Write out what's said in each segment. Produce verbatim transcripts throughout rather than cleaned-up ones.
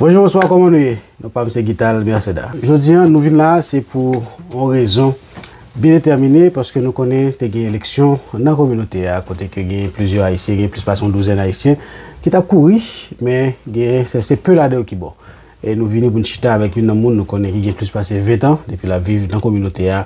Bonjou, bonswa, kòman nou ye? Non pa m se Guital Merceda. Jodi a, nou vin la, se pou yon rezon byen detèmine, paske nou konnen te gen eleksyon nan kominote a, kote ke gen plizyè Ayisyen, gen plis pase yon douzèn Ayisyen ki t ap kouri, men gen, se, se pe ladan yo ki bon. E nou vini pou n chita avèk youn nan moun nou konnen ki gen plis pase ven tan depi l ap viv nan kominote a,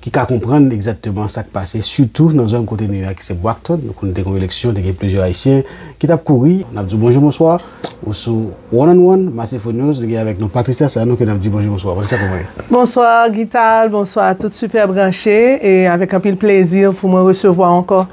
ki ka konprann egzakteman sa k pase, sitou nan zòn kote nou ye a, ki se Brockton. Nou konnen te gen yon eleksyon, te gen plizyè Ayisyen ki t ap kouri. N ap di w bonjou, bonswa. Ou sou One on One, Masefonews, nou gen avèk nou Patricia Sanon, ke n ap di bonjou, bonswa. Patricia, kòman ye? Bonswa, Guital, bonswa tout Super Branche. E avèk anpil plezi pou mwen resevwa ankò,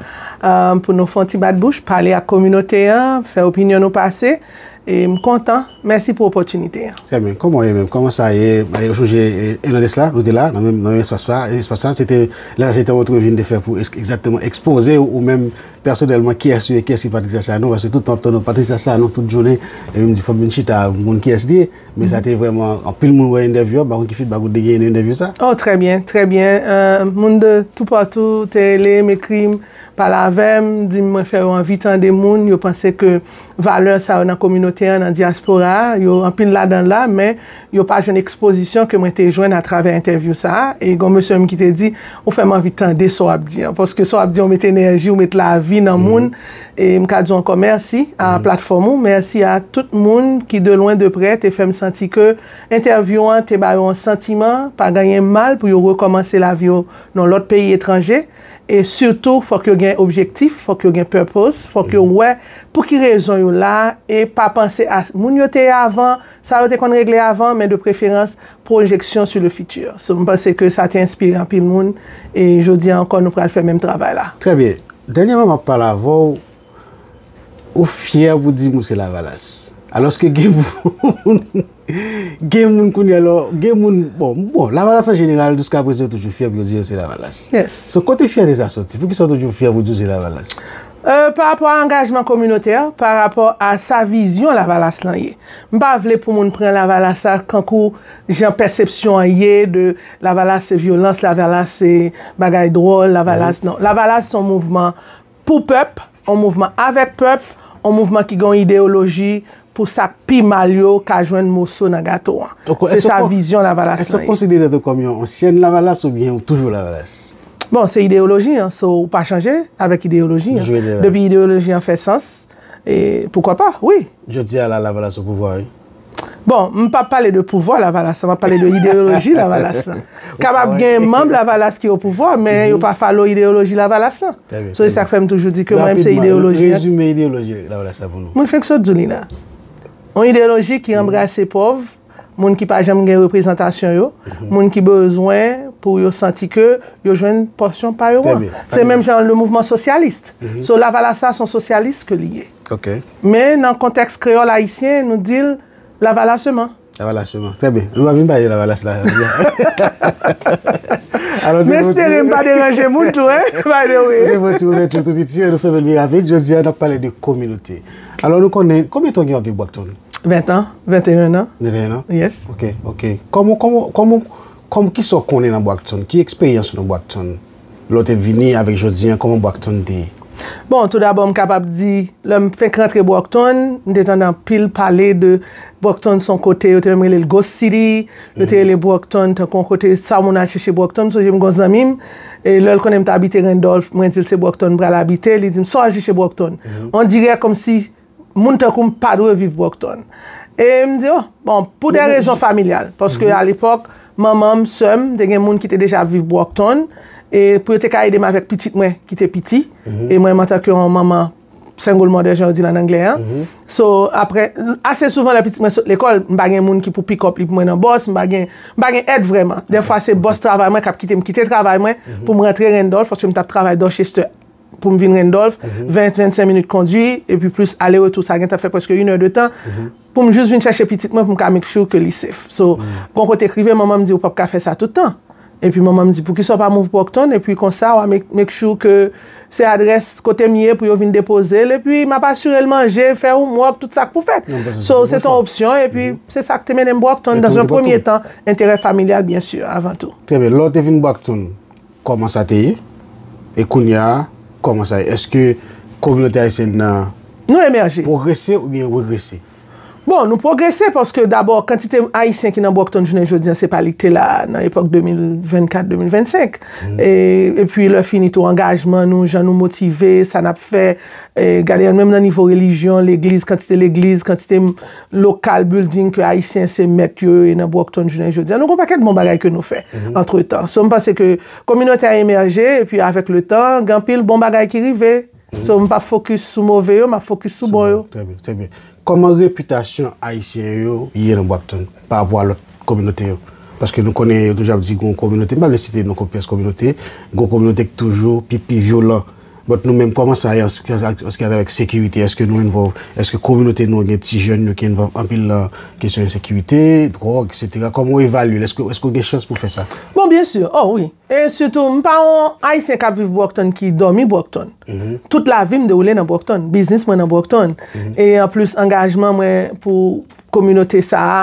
euh, pou nou fè yon ti bat bouch, pale ak kominote a, fè opinyon nou pase. E m kontan. Mèsi pou opòtinite a. Trè byen. Kòman w ye menm? Kòman sa ye? E, ou sonje, e, un an de sila, nou te la, nan menm, nan menm espas la, espas la, se te, lè sa se te yon antrevi n te fè pou es-, egzakteman ekspoze ou, ou menm pèsonèlman kiyès ou ye, kiyès ki Patricia Sanon, paske tout tan w ap tande Patricia Sanon tout jounen, epi m di fò m vin chita, m konn kiyès li ye, men sa te vrèman, anpil moun wè entèvyou a, m pa konn ki feedback ou te genyen nan entèvyou sa. Oh, trè byen, trè byen. Euh, moun de toupatou te rele m, ekri m, pale avè m, di m mwen fè yo anvi tande moun, yo panse ke valè sa yo nan kominote an, nan dyaspora a, yo anpil ladan l la, men yo pa jwenn ekspozisyon ke mwen te jwenn atravè entèvyou sa a. E gen yon mesye menm ki te di, ou fè m anvi tande sa w ap di an, paske sa w ap di an, ou met enèji, ou met lavi nan moun. E m ka di w ankò mèsi a platfòm ou, mèsi a tout moun ki de lwen de prè te fè m santi ke entèvyou an te ba yo yon santiman, pa gen anyen mal pou yo rekòmanse lavi yo nan lòt peyi etranje. E sitou, fòk yo gen objektif, fòk yo gen purpose, fòk yo wè pou ki rezon yo la, e pa panse a moun yo te ye avan, sa yo te konn regle avan, men de preferans, pwojeksyon sur le futur. So, m panse ke sa te enspire anpil moun, e jodi a ankò, nou pral fè menm travay la. Trè byen. Dènyèman, m ap pale avè w, ou fyè pou di m ou se Lavalas. Alòske gen moun, gen moun kounye a, lò, gen moun, bon, bon, Lavalas an jeneral, jiska prezan, yo toujou fyè pou yo di yo se Lavalas. Yes. So, kote fyète sa soti? Poukisa w toujou fyè pou di w se Lavalas? Euh, pa rapò a angajman kominotè, pa rapò a sa vizyon Lavalas lan ye. M pa vle pou moun pran Lavalas la kankou jan pèsepsyon an ye de Lavalas se vyolans, Lavalas se bagay dwòl, Lavalas, non. Lavalas se yon mouvman pou pèp, yon mouvman avèk pèp, yon mouvman ki gen yon ideyoloji pou sa k pi mal yo ka jwenn moso nan gato an. Se sa vizyon Lavalas lan ye. Èske w konsidere tèt ou kòm yon ansyèn Lavalas oubyen ou toujou Lavalas? Bon, se ideyoloji an, so ou pa chanje avèk ideyoloji an. Depi ideyoloji an fè sans, e poukwa pa, wi. Jodi a la, Lavalas o pouvwa, wi. Bon, m p ap pale de pouvwa Lavalas lan, m ap pale de ideyoloji Lavalas lan. Kapab gen manm Lavalas ki o pouvwa, men yo pa follow ideyoloji Lavalas lan. So, se sa k fè m toujou di ke mwen menm se ideyoloji an. Rezime ideyoloji Lavalas la pou nou. Mwen fenk sot di w li la. Yon ideyoloji ki anbrase pòv, moun ki pa janm gen reprezantasyon yo, moun ki bezwen pou yo santi ke yo jwenn pòsyon pa yo an. Se menm jan le mouvman sosyalis. So, Lavalas la, se yon sosyalis ke li ye. Men nan kontèks kreyòl ayisyen, nou di l Lavalasman. Lavalasman. Trè byen. Nou pa vin pale de Lavalas la. M espere m pa deranje moun tou, hein, by the way. Nou te fè yon ti ouvèti tou piti, nou fèmen l byen rapid. Jodi a, n ap pale de kominote. Alò, nou konnen, konbyen tan w gen w ap viv Brockton? Ven an, venteyen an. Venteyen an? Yes. Ok, ok. Kòman, kòman, kòman, kòman, kisa w konnen nan Brockton? Ki eksperyans ou nan Brockton? Lè w te vini avèk jodi a, kòman Brockton te ye? Bon, tou dabò, m kapab di, lè m fenk rantre Brockton, m te tande anpil pale de Brockton, se yon kote, yo te menm rele l Ghost City, yo te rele Brockton, tankou yon kote, sa moun al chèche Brockton, m sonje m gen yon zanmi m, e lè l konnen m t abite Randolph, mwen di l se Brockton m pral abite, li di m, sa w al chèche Brockton? On dirè kòmsi moun tankou m pa dwe viv Brockton. E m di, oh, bon, pou de rezon familyal, paske alepòk, manman m, sè m, te gen moun ki te deja ap viv Brockton, e pou yo te ka ede m avèk pitit mwen ki te piti, e mwen menm antanke yon manman single mother, jan yo di l an anglè an. So, apre, ase souvan lè pitit mwen sot lekòl, m pa gen moun ki pou pick up li pou mwen nan bòs, m pa gen, m pa gen èd vrèman. Dèfwa se bòs travay mwen k ap kite m kite travay mwen pou m rantre Randolph, paske m t ap travay Dorchester pou m vin Randolph, ven, vennsenk minit kondwi, epi plis ale retou, sa gentan fè prèske inè de tan. Pou m jis vin chèche pitit mwen, pou m ka make sure ke li safe. So, gon kote k rive, manman m di, ou p ap ka fè sa tout tan. Epi manman m di, poukisa w pa move Brockton? Epi konsa, w a make, make sure ke se adrès kote m ye pou yo vin depoze l. Epi m ap asire l manje, fè homework, tout sa k pou fèt. So, se te yon opsyon, epi se sa k te mennen m Brockton, dans un premier temps, enterè familyal, byen si, avan tou. Trè byen. Lè w te vin Brockton, kòman sa te ye? E kounye a, kòman sa ye? Èske kominote ayisyèn nan pwogrese oubyen regrese? Bon, nou pwogrese paske dabò, kantite Ayisyen ki nan Brockton jounen jodi a, se pa li k te la nan epòk de mil vennkat, de mil vennsenk. E, epi lè fini tou, angajman nou, jan nou motive, sa n ap fè, e, gade menm nan nivo relijyon, legliz, kantite legliz, kantite lokal, building ke Ayisyen se mèt yo ye nan Brockton jounen jodi a. Nou gen yon pakèt bon bagay ke nou fè antretan. So, m panse ke kominote a emèje, epi avèk letan, gen anpil bon bagay ki rive. So, m p ap fokis sou move yo, m ap fokis sou bon yo. Trè byen, trè byen. Kòman repitasyon Ayisyen yo ye nan Brockton pa rapò a lòt kominote yo? Paske nou konnen yo toujou ap di gon kominote, m pa vle site non pyès kominote, gon kominote ki toujou pi, pi vyolan. But nou menm, kòman sa ye an s- an s ki avèk sekirite? Èske nou envolve, èske kominote nou gen ti jèn yo ki envolve anpil nan kesyon ensekirite, dwòg, etsetera? Kòman w evalye l? Èske, èske w gen chans pou fè sa? Bon, byen si. Oh wi. E sitou, m pa yon Ayisyen k ap viv Brockton ki dòmi Brockton. Tout lavi m dewoule nan Brockton. Biznis mwen nan Brockton. E anplis, angajman mwen pou kominote sa a,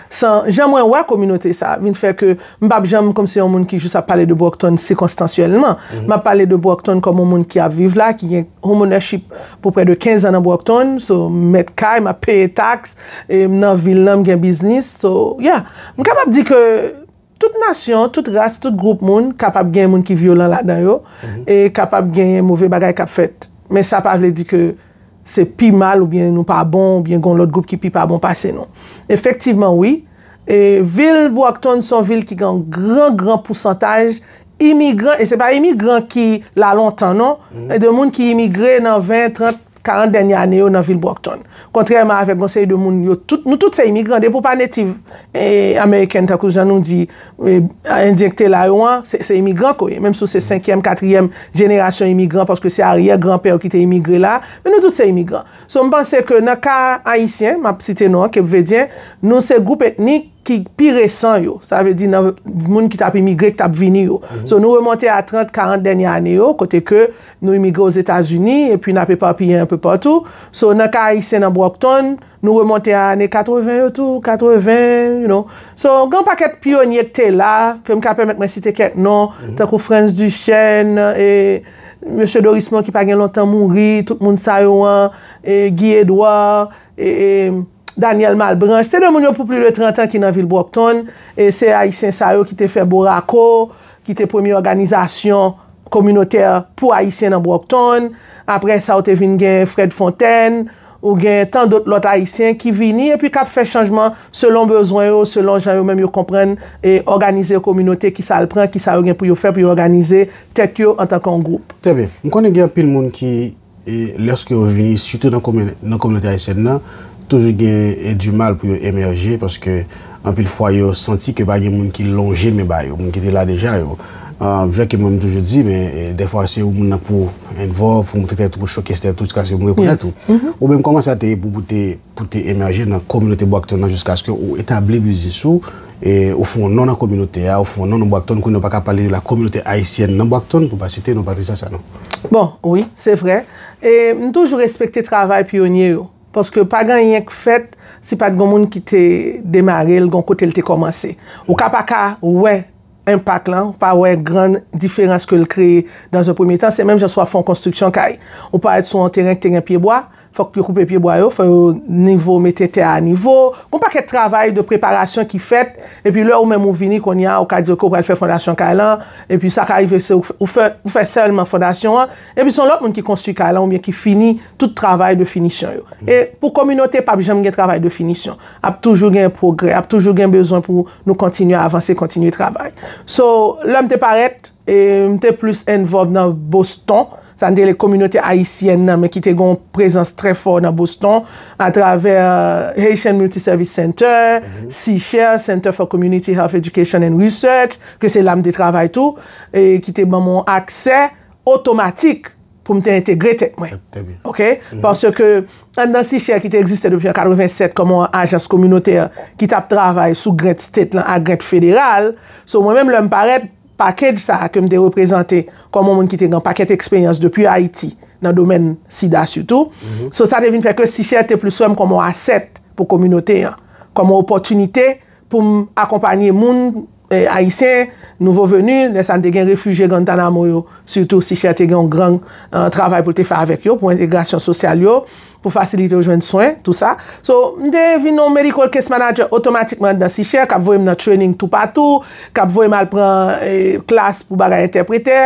san, jan mwen wè kominote sa a, vin fè ke m p ap janm kòmsi yon moun ki jis ap pale de Brockton sikonstansyèlman. M ap pale de Brockton kòm yon moun ki ap viv la, ki gen homeownership pou prè de kenz an nan Brockton. So, m mèt kay, m ap peye taks, e m nan vil lan, m gen biznis. So, yeah. M kapab di ke tout nasyon, tout ras, tout gwoup moun kapab gen moun ki vyolan ladan yo, e kapab gen move bagay k ap fèt. Men sa pa vle di ke se pi mal oubyen nou pa bon oubyen gen yon lòt gwoup ki pi pa bon pase nou. Efektivman, wi. E vil Brockton se yon vil ki gen yon gran, gran pousantaj imigran, e se pa imigran ki la lontan, non. E de moun ki imigre nan ven, trant, karant dènye ane yo nan vil Brockton. Kontrèman avèk yon seri de moun, yo tout, nou tout se imigran. Depi w pa native, eh, American, tankou jan nou di, eh, Endyen ki te la yo an, se, se imigran ke w ye. Menm si w se senkyèm, katriyèm jenerasyon imigran, paske se aryè granpè w ki te imigre la, men nou tout se imigran. So, m panse ke nan ka Ayisyen, m ap site non an, Kepvedyen, nou se gwoup etnik ki pi resan yo. Sa vle di nan moun ki t ap imigre, ki t ap vini yo. So, nou remonte a trant, karant dènye ane yo, kote ke nou imigre Ozetazini, epi n ap epapiye enpe patou. So, nan ka Ayisyen nan Brockton, nou remonte a ane katreven yo tou, katreven, you know. So, gen yon pakèt pyonye ki te la, ke m ka pèmèt mwen site kèk non, tankou Frantz Duchesne, e, Mesye Dorismond ki pa gen lontan mouri, tout moun sa yo an, e, Guy Edouard, e, e, Daniel Malbranche. Se de moun yo pou plis de trant an ki nan vil Brockton. E se Ayisyen sa yo ki te fè Borako, ki te premye òganizasyon kominotè pou Ayisyen nan Brockton. Apre sa, ou te vin gen Fred Fontaine, ou gen tan dòt lòt Ayisyen ki vini epi k ap fè chanjman selon bezwen yo, selon jan yo menm yo konprann e òganize kominote, kisa l pran, kisa yo gen pou yo fè pou yo òganize tèt yo antanke yon gwoup. Trè byen. M konnen gen anpil moun ki e lèske yo vini, sitou nan komi- nan kominote ayisyèn nan, toujou gen e, di mal pou yo emèje, paske anpil fwa yo santi ke pa gen moun ki lonje men ba yo, moun ki te la deja yo. Ah, byen ke mwen m toujou di, men e, dèfwa se ou moun nan pou involve, pou montre tèt ou, pou showcase tèt ou, jiskaske moun rekonèt ou. Ou menm, kòman sa te ye pou, pou te, pou te emèje nan kominote Brockton nan, jiskaske ou etabli biznis ou, e ou fè yon non nan kominote a, ou fè yon non nan Brockton, kounye a ou pa ka pale de la communauté haïtienne nan Brockton, pou pa site non Patricia Sanon. Bon, wi, se vrè. E m toujou respekte travay pyonye yo. Paske pa gen anyen k fèt si pa t gen moun ki te demare l, gen kote l te kòmanse. Ou ka pa ka wè enpak lan, ou pa wè gran diferans ke l kreye dans un premier temps. Se menm jan si w ap fè yon konstriksyon kay. Ou parèt sou yon teren ki te gen pyebwa, fòk yo koupe pyebwa yo, fò yo nivo, mete tè a nivo. Gon pakèt travay de preparasyon ki fèt, epi lè ou menm ou vini kounye a, ou ka di, ok, ou pral fè fondasyon kay lan, epi sa ka rive se ou, ou fè, ou fè sèlman fondasyon an, epi se yon lòt moun ki konstwi kay lan oubyen ki fini tout travay de finisyon yo. E pou kominote, p ap janm gen travay de finisyon. Ap toujou gen pwogrè, ap toujou gen bezwen pou nou kontinye avanse, kontinye travay. So, lè m te parèt, e m te plis involve nan Boston. Sa n te rele kominote ayisyèn nan, men ki te gen yon prezans trè fò nan Boston, atravè Haitian Multi-Service Center, CSHARE, Center for Community Health Education and Research, ke se la m te travay tou, e ki te ban m yon aksè otomatik pou m te entegre tèt mwen. Trè byen. Ok? Paske anndan CSHARE ki te egziste depi an katrevennsèt kòm yon ajans kominotè ki t ap travay sou grant state lan ak grant federal, so mwen menm lè m parèt, package sa a ke m te reprezante kòm yon moun ki te gen pakèt eksperyans depi Ayiti, nan domèn sida sitou. So, sa te vin fè ke CSHARE te plis wè m kòm yon asset pou kominote an, kòm yon opòtinite pou m akonpanye moun, eh, ayisyen, nouvo veni, lè sa n te gen refijye Guantanamo yo, sitou Sichè te gen yon gran, eh, travay pou l te fè avèk yo, pou entegrasyon sosyal yo, pou fasilite yo jwenn swen, tou sa. So, m te vin yon medical case manager otomatikman anndan Sichè, k ap voye m nan training toupatou, k ap voye m al pran, eh, klas pou bagay entèpretè.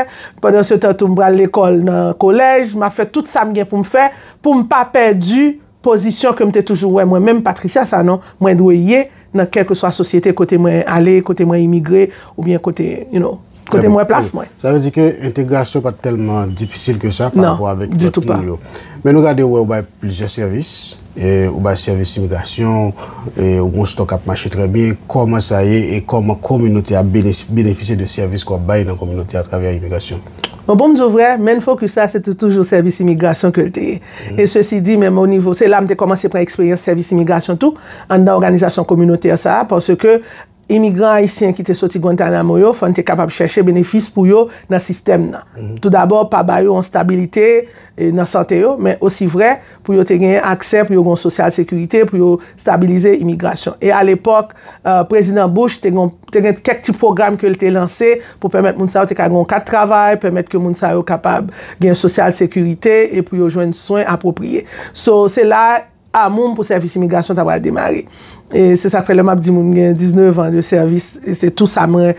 Pandan se tan tou, m pral lekòl nan kolèj, m ap fè tout sa m gen pou m fè, pou m pa pèdi pozisyon ke m te toujou wè mwen menm, Patricia Sanon, mwen dwe ye nan kèlkeswa sosyete kote mwen ale, kote mwen imigre, oubyen kote, you know, kote m wè plas mwen. Sa vle di ke entegrasyon pa t tèlman difisil ke sa pa rapò avèk lòt moun yo. Men nou gade, ou wè, ou bay plizyè sèvis, e ou bay sèvis imigrasyon, e ou gon stòk k ap mache trè byen. Kòman sa ye e kòman kominote a benefisye de sèvis ke w ap bay nan kominote a atravè imigrasyon? Bon, pou m di w vrè, main focus la, se te toujou sèvis imigrasyon ke l te ye. E sesi di, menm o nivo, se la m te kòmanse pran eksperyans sèvis imigrasyon tou, anndan òganizasyon kominotè sa a, paske imigran ayisyen ki te soti Guantanamo yo, fò n te kapab chèche benefis pou yo nan sistèm nan. Toudabò, pa ba yo yon stabilite, e, nan sante yo, men osi vrè pou yo te genyen aksè pou yo gen yon sosyal sekirite, pou yo stabilize imigrasyon. E alepòk, eh, Prezidan Bush te gen, te gen kèk ti pwogram ke l te lanse pou pèmèt moun sa yo te ka gen yon kat travay, pèmèt ke moun sa yo kapab gen sosyal sekirite e pou yo jwenn swen apwopriye. So, se la amou m pou sèvis imigrasyon ta pral demare. E se sa k fè lè m ap di moun gen diznèf an de sèvis, e se tou sa mwen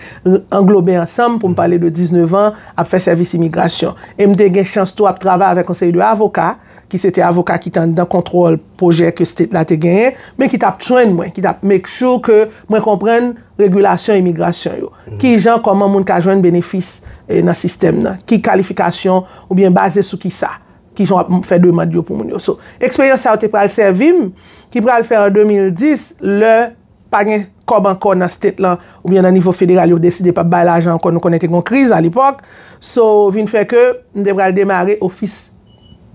anglobe ansanm pou m pale de diznèf an ap fè sèvis imigrasyon. E m te gen chans tou ap travay avèk yon seri de avoka, ki se te avoka ki te anndan kontwòl pwojè ke state la te genyen, men ki t ap train mwen, ki t ap make sure ke mwen konprann regilasyon imigrasyon yo. Kijan, kòman moun ka jwenn benefis, eh, nan sistèm nan? Ki kalifikasyon oubyen baze sou ki sa? Kijan w ap fè demann yo pou moun yo? So, eksperyans sa yo te pral sèvi m, ki pral fè an de mil dis, lè pa gen kòb ankò nan state lan, oubyen nan nivo federal, yo deside p ap bay lajan ankò, nou konnen te gen yon kriz alepòk. So, vin fè ke m te pral demare ofis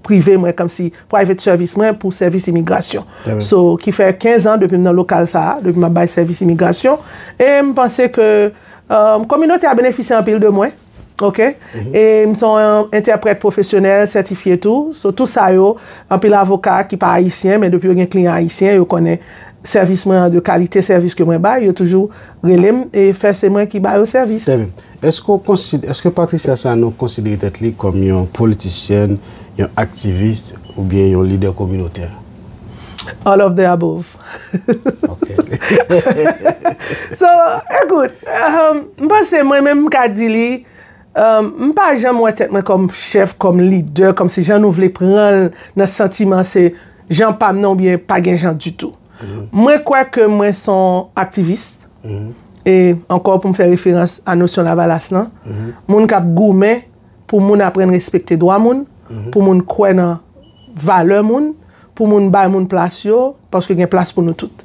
prive mwen, kòmsi private service mwen pou sèvis imigrasyon. So, ki fè kenz an depi m nan lokal sa a, depi m ap bay sèvis imigrasyon. E m panse ke, euh, kominote a benefisye anpil de mwen. Ok? E m se yon entèprèt pwofesyonèl sètifye tou. So, tou sa yo, anpil avoka ki pa ayisyen, men depi yo gen kliyan ayisyen, yo konnen sèvis mwen an de kalite, sèvis ke mwen bay, yo toujou rele m e fè se mwen ki ba yo sèvis. Trè byen. Èske w konsid-, èske Patricia Sanon konsidere tèt li kòm yon politisyèn, yon aktivis oubyen yon lidè kominotè? All of the above. Ok. So, ekout, um, m panse mwen menm m ka di li, um, m pa janm wè tèt mwen kòm chèf, kòm lidè, kòmsi jan nou vle pran l nan santiman se jan pa m nan oubyen pa gen jan ditou. Mwen kwè ke mwen se yon aktivis. E ankò, pou m fè referans a nosyon lavalas lan, moun k ap goumen pou moun aprann respekte dwa moun, pou moun kwè nan valè moun, pou moun bay moun plas yo, paske gen plas pou nou tout.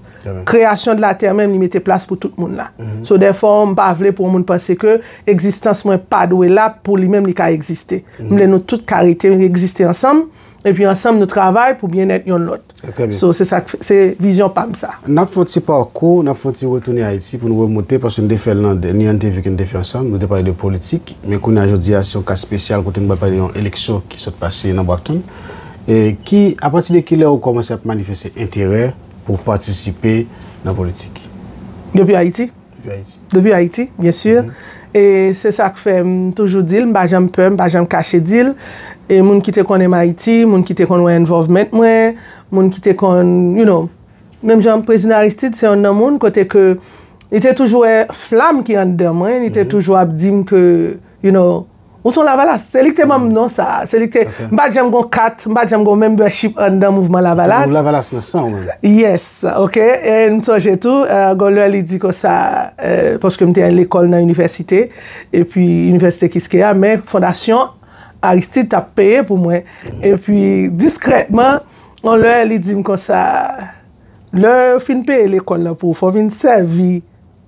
Kreyasyon de la tè menm, li mete plas pou tout moun la. So, dèfwa, m pa vle pou yon moun panse ke egzistans mwen pa dwe la pou li menm li ka egziste. M vle nou tout ka rete, egziste ansanm, epi ansanm nou travay pou byennèt yonn lòt. Trè byen. So, se sa k fè, se vizyon pa m sa. N ap fè yon ti pakou, n ap fè yon ti retounen Ayiti pou nou remonte, paske n te fè l nan dènye entèvyou ke n te fè ansanm, nou te pale de politik, men kounye a jodi a, se yon ka espesyal kote n pral pale de yon eleksyon ki sot pase nan Brockton. E ki, apati de ki lè ou kòmanse ap manifeste enterè pou w patisipe nan politik? Depi Ayiti. Depi Ayiti. Depi Ayiti, byen si. E se sa k fè m toujou di l, m pa janm pè, m pa janm kache di l. E moun ki te konnen m Ayiti, moun ki te konn wè involvement mwen, moun ki te konn, you know, menm jan Prezidan Aristide, se yonn nan moun kote ke li te toujou wè flam ki anndan mwen, li te toujou ap di m ke, you know, ou se yon Lavalas. Se li ki te ban m non sa. Se li ki te, m pa t janm gon kat, m pa t janm gon membership anndan mouvman Lavalas. Ou Lavalas nan san ou menm. Yes, ok. E m sonje tou, euh, gon lè li di konsa, euh, paske m te al lekòl nan inivèsite, epi Inivèsite Kiskeya, men fondasyon Aristide t ap peye pou mwen. Epi, diskrètman, yon lè li di m konsa, lè yo fin peye lekòl lan pou ou, fò w vin sèvi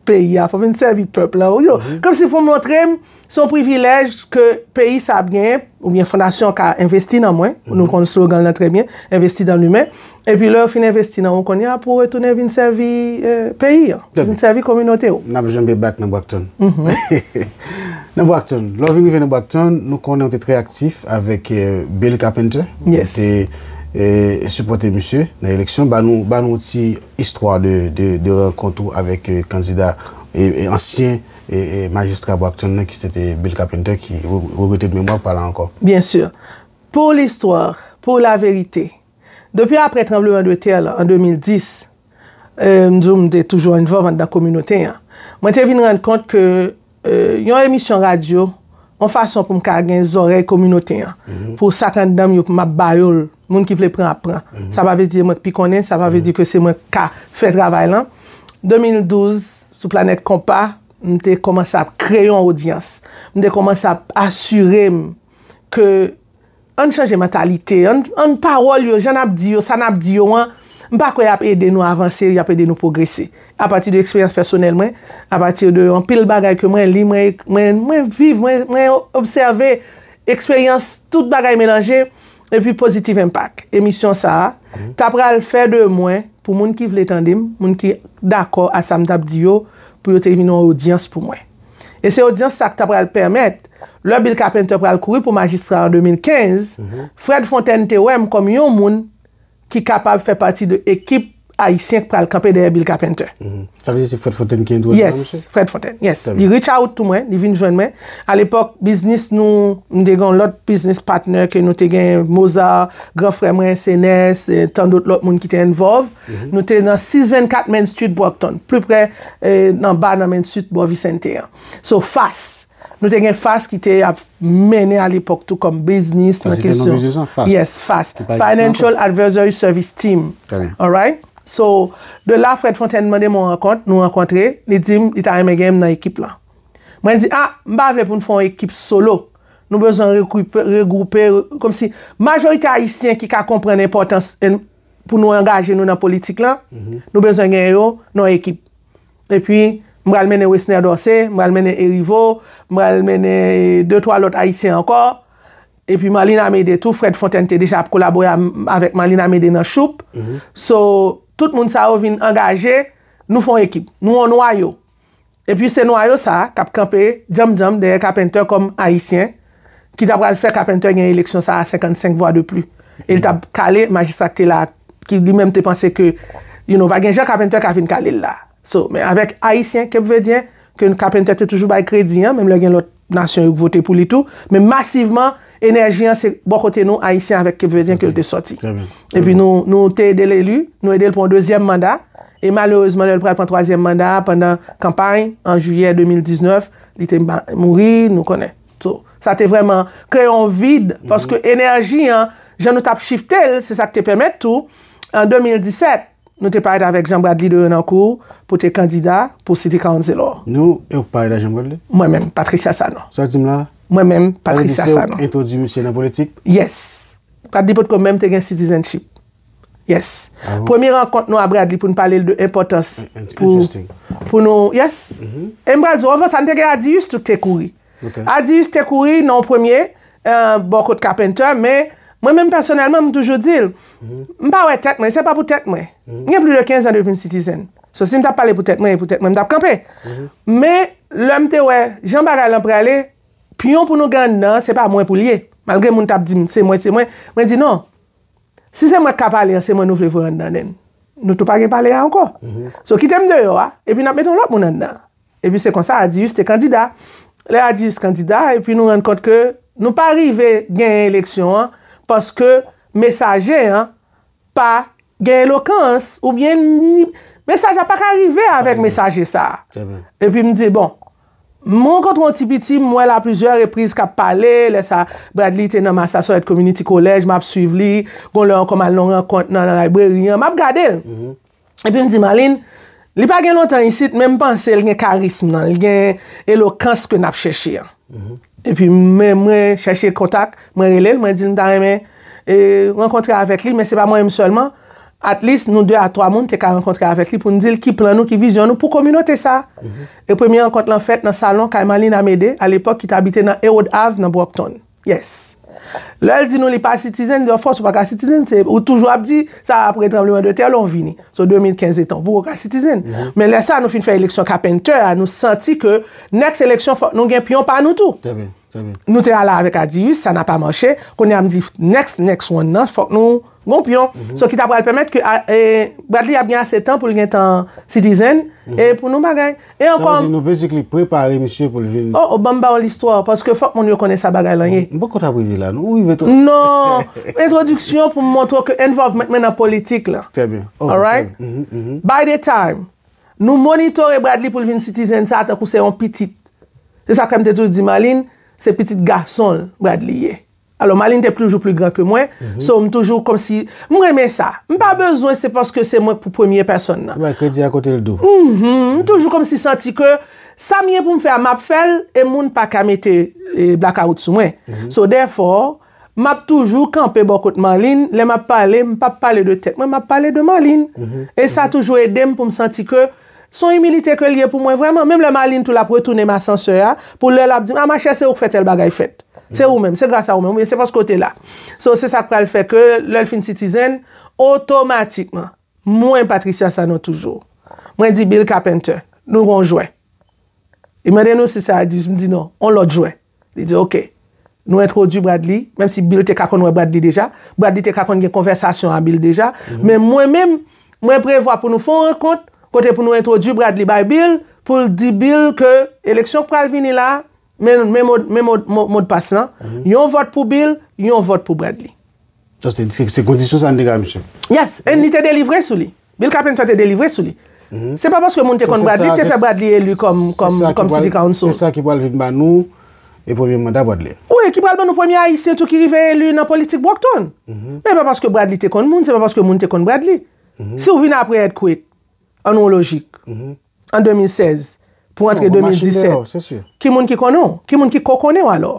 peyi a, fò w vin sèvi pèp lan. Yo, kòmsi pou montre m, se yon privilèj ke peyi sa ap genyen, oubyen fondasyon an ka envesti nan mwen. Nou konn slogan lan trè byen, investi dans l'humain. Epi lè yo fin envesti nan ou kounye a, pou w retounen vin sèvi, eh, peyi an, vin sèvi kominote w. N ap janbe back nan Brockton. Nan Brockton, lè w vin rive nan Brockton, nou konnen w te trè aktif avèk, eh, Bill Carpenter. Yes. Ou te, eh, sipòte misye nan eleksyon. Ba nou, ba nou yon ti istwa de, de, de rankont ou avèk, eh, kandida e, e ansyen e, e majistra Brockton nan ki se te Bill Carpenter ki re- regrete de memwa pa la ankò. Byen si. Pou listwa, pou laverite, depi apre tranbleman de tè la an de mil dis, e, m di w m te toujou involve anndan kominote an. Mwen te vin rann kont ke e, yon emisyon radyo, yon fason pou m ka gen zòrèy kominote an, pou sa k anndan m yo pou m ap ba yo l, moun ki vle pran ap pran. Sa pa vle di mwen k pi konnen, sa pa vle di ke se mwen k ka fè travay lan. de mil douz, sou Planèt Konpa, m te kòmanse ap kreye yon odyans. M te kòmanse ap asire m ke ann chanje mantalite, ann, ann pawòl yo, jan n ap di yo, sa n ap di yo an, m pa kwè y ap ede nou avanse, y ap ede nou pwogrese. Apati de eksperyans pèsonèl mwen, apati de anpil bagay ke mwen li, mwen, mwen, mwen viv, mwen, mwen obsève, eksperyans, tout bagay melanje, epi Positive Impact. Emisyon sa a, ta pral fè de mwen, pou moun ki vle tande m, moun ki dakò a sa m t ap di yo, pou yo te vin yon odyans pou mwen. E se odyans sa k ta pral pèmèt, lè Bill Carpenter pral kouri pou majistra an de mil kenz, Fred Fontaine te wè m kòm yon moun ki kapab fè pati de ekip ayisyen k pral kanpe dèyè Bill Carpenter. Sa vle di se Fred Fontaine ki entwodui w a Yes, misye? Fred Fontaine, yes. Li reach out to mwen, li vin jwenn mwen. Alepòk, biznis nou, m te gen yon lòt biznis partner ke nou te gen, Mozart, gran frè mwen, Senès, e tan dòt lòt moun ki te involve. Nou te nan sis vennkat Main Street, Brockton, pli prè, e, nan ba nan Main Street, bò Vicente an. So, FAST. Nou te gen FAST ki te ap mennen alepòk tou kòm biznis Sa se te non biznis lan, FAST? Yes, FAST. Ki pa egziste Financial ankò? Advisory Service Team. Trè byen. Alright? So, de la, Fred Fontaine mande m yon rankont, nou rankontre, li di m, li ta renmen gen m nan ekip lan. Mwen di, a, m pa vle pou n fè yon ekip solo. Nou bezwen regwoupe, regwoupe, kòmsi majorite ayisyen ki ka konprann enpòtans en- pou nou angaje nou nan politik lan, nou bezwen gen yo nan yon ekip. Epi, m pral mennen Wesner Dorcé, m pral mennen Erivo, m pral mennen de twa lòt ayisyen ankò. Epi Marlene Amédée tou, Fred Fontaine te deja ap kolabore a- avèk Marlene Amédée nan Choup. So, tout moun sa yo vin angaje, nou fè yon ekip, nou yon nwayo. Epi se nwayo sa a k ap kanpe djanm djanm dèyè Carpenter kòm ayisyen, ki ta pral fè Carpenter gen eleksyon sa a senkannsenk vwa de pli. E l t ap kale majistra k te la, ki li menm te panse ke, you know, pa gen jan Carpenter ka vin kale l la. So, men avèk ayisyen, kepvedyen, ke Carpenter te toujou bay kredi an, menm lè gen lòt nasyon yo k vote pou li tou, men masivman, enèji an se bò kote nou, ayisyen avèk kepvedyen ke l te sòti. Trè byen. Epi nou, nou te ede l eli, nou ede l pou yon dezyèm manda, e malerezman, lè l pral pran twazyèm manda a, pandan kanpay, an jiyè de mil diznèf, li te ma- mouri, nou konnen. So, sa te vrèman kreye yon vid, paske enèji an, jan nou t ap chifte l, se sa k te pèmèt tou, an de mil disèt, nou te parèt avèk Jean Bradley de Renancourt pou te kandida pou City Councilor. Nou, e ou parèt a Jean Bradley? Mwen menm, Patricia Sanon. Sa w di m la? Mwen menm, Sa vle di Patricia se ou Sanon. Entwodui misye nan politik? Yes. Bradley potko menm te gen citizenship. Yes. Ah bon? Premye rankont nou a Bradley pou n pale l de enpòtans In- pou, interesting. pou nou, yes. E m pral di w, anvan sa, n te gen Adius tou k te kouri. Ok. Adius te kouri nan premye, euh, bò kot Carpenter, men mwen menm pèsonèlman, m toujou di l, m pa wè tèt mwen, se pa pou tèt mwen. M gen plis de kenz an depi m citizen. So, si m t ap pale pou tèt mwen, e pou tèt mwen, m t ap kanpe. Men, lè m te wè jan bagay lan prale, pyon pou nou gen anndan an, se pa mwen pou l ye. Malgre moun t ap di m, se mwen, se mwen. Mwen di non. Si se mwen k ka pale an, se mwen nou vle voye anndan an. Nou tou pa gen pale a ankò. So, kite m deyò a, epi n ap mete yon lòt moun anndan. Epi se konsa Adius te kandida. Lè Adius kandida, epi nou rann kont ke nou pa rive genyen eleksyon an, paske mesaje an pa gen elokans, oubyen ni- mesaj la pa ka rive avèk mesaje sa a. Trè byen. Epi m di, bon, m rankontre yon ti piti, m wè l a plizyè repriz k ap pale, lè sa Bradley te nan Massasoit Community College, m ap swiv li, gon lè ankò m al nan yon rankont nan library an, m ap gade l. Epi m di, Marlene, li pa gen lontan isit, men m panse l gen karism nan, li gen elokans ke n ap chèche an. Epi mwen, mwen chèche kontak, mwen rele l, mwen di l m ta renmen e, rankontre avèk li, men se pa mwen menm sèlman. At least, nou de a twa moun te ka rankontre avèk li pou n di l ki plan nou, ki vizyon nou pou kominote sa a. E premye rankont lan fèt nan salon kay Marlene Amédée, alepòk ki t abite nan Herod Ave nan Brockton. Yes. Lè l di nou li pa citizen, di of course ou pa ka citizen, se, ou toujou ap di sa apre tranbleman de tè, lè w vini. So de mil kenz etan, ou poko ka citizen. Men lè sa, nou fin fè eleksyon Carpenter a, nou santi ke next eleksyon, fòk nou gen pyon pa nou tou. Trè byen. Nou te ale avèk Adius, sa n a pa mache. Kounye a m di, next, next one nan, fòk nou gon pyon. So ki ta pral pèmèt ke a, e, Bradley ap gen ase tan pou l gentan citizen, e pou nou bagay. E ankò. Sa vle di nou basically prepare misye pou l vin. Oh, oh, ban m ba w listwa, paske fòk moun yo konnen sa bagay lan ye. M poko t ap rive la, non? Ou rive twò. Non, entwodiksyon pou m montre w ke involvement mwen nan politik la. Trè byen. Oh, alright? By the time, nou monitore Bradley pou l vin citizen sa, tankou se yon pitit. Se sa k fè m te toujou di Marlene, se pitit gason l Bradley ye. Alò, Marlene te toujou pli gran ke mwen, so m toujou kòmsi, m renmen sa. M pa bezwen se paske se mwen k pou premye pèsonn nan. Ou bay kredi a kote l dou. Mhm, m toujou kòmsi santi ke sa m gen pou m fè a, m ap fè l, e moun pa ka mete, e, blakawout sou mwen. So, therefore, m ap toujou kanpe bò kot Marlene, lè m ap pale, m p ap pale de tèt mwen, m ap pale de Marlene. E sa toujou ede m pou m santi ke se yon imilite ke l ye pou mwen vrèman. Menm lè Marlene tou l ap retounen m asansè a, pou lè l ap di m, "A, machè, se ou k fè tèl bagay fèt. Se ou menm, se gras a ou menm, oubyen se paske w te la." So, se sa k pral fè ke lè l fin citizen, otomatikman, mwen, Patricia Sanon toujou, mwen di Bill Carpenter, nou gon jwè. Li mande nou si se Adius, m di non, on lòt jwè. Li di, "Ok." Nou entwodui Bradley, menm si Bill te ka konn wè Bradley deja, Bradley te ka konn gen konvèsasyon a Bill deja, men mwen menm, mwen prevwa pou nou fè yon rankont, kote pou nou entwodui Bradley bay Bill, pou l di Bill ke eleksyon k pral vini la, men, men mod, men mod, mod, modpas lan, yon vòt pou Bill, yon vòt pou Bradley. Sa se, se, se kondisyon sa n te ka misye. Yes, and li te delivre sou li. Bill Carpenter te delivre sou li. Se pa paske moun te konn Bradley, te fè Bradley eli kòm, kòm, kòm city council. Se sa ki pral vin ba nou, e premye manda Bradley. Wi, ki pral ban nou premye Ayisyen tou ki rive eli nan politik Brockton. Men pa paske Bradley te konn moun, se pa paske moun te konn Bradley. Si w vin apre Earthquake, an nou lojik, an de mil sèz, pou antre de mil disèt, ki moun ki konnen w? Ki moun ki ko konnen w alò?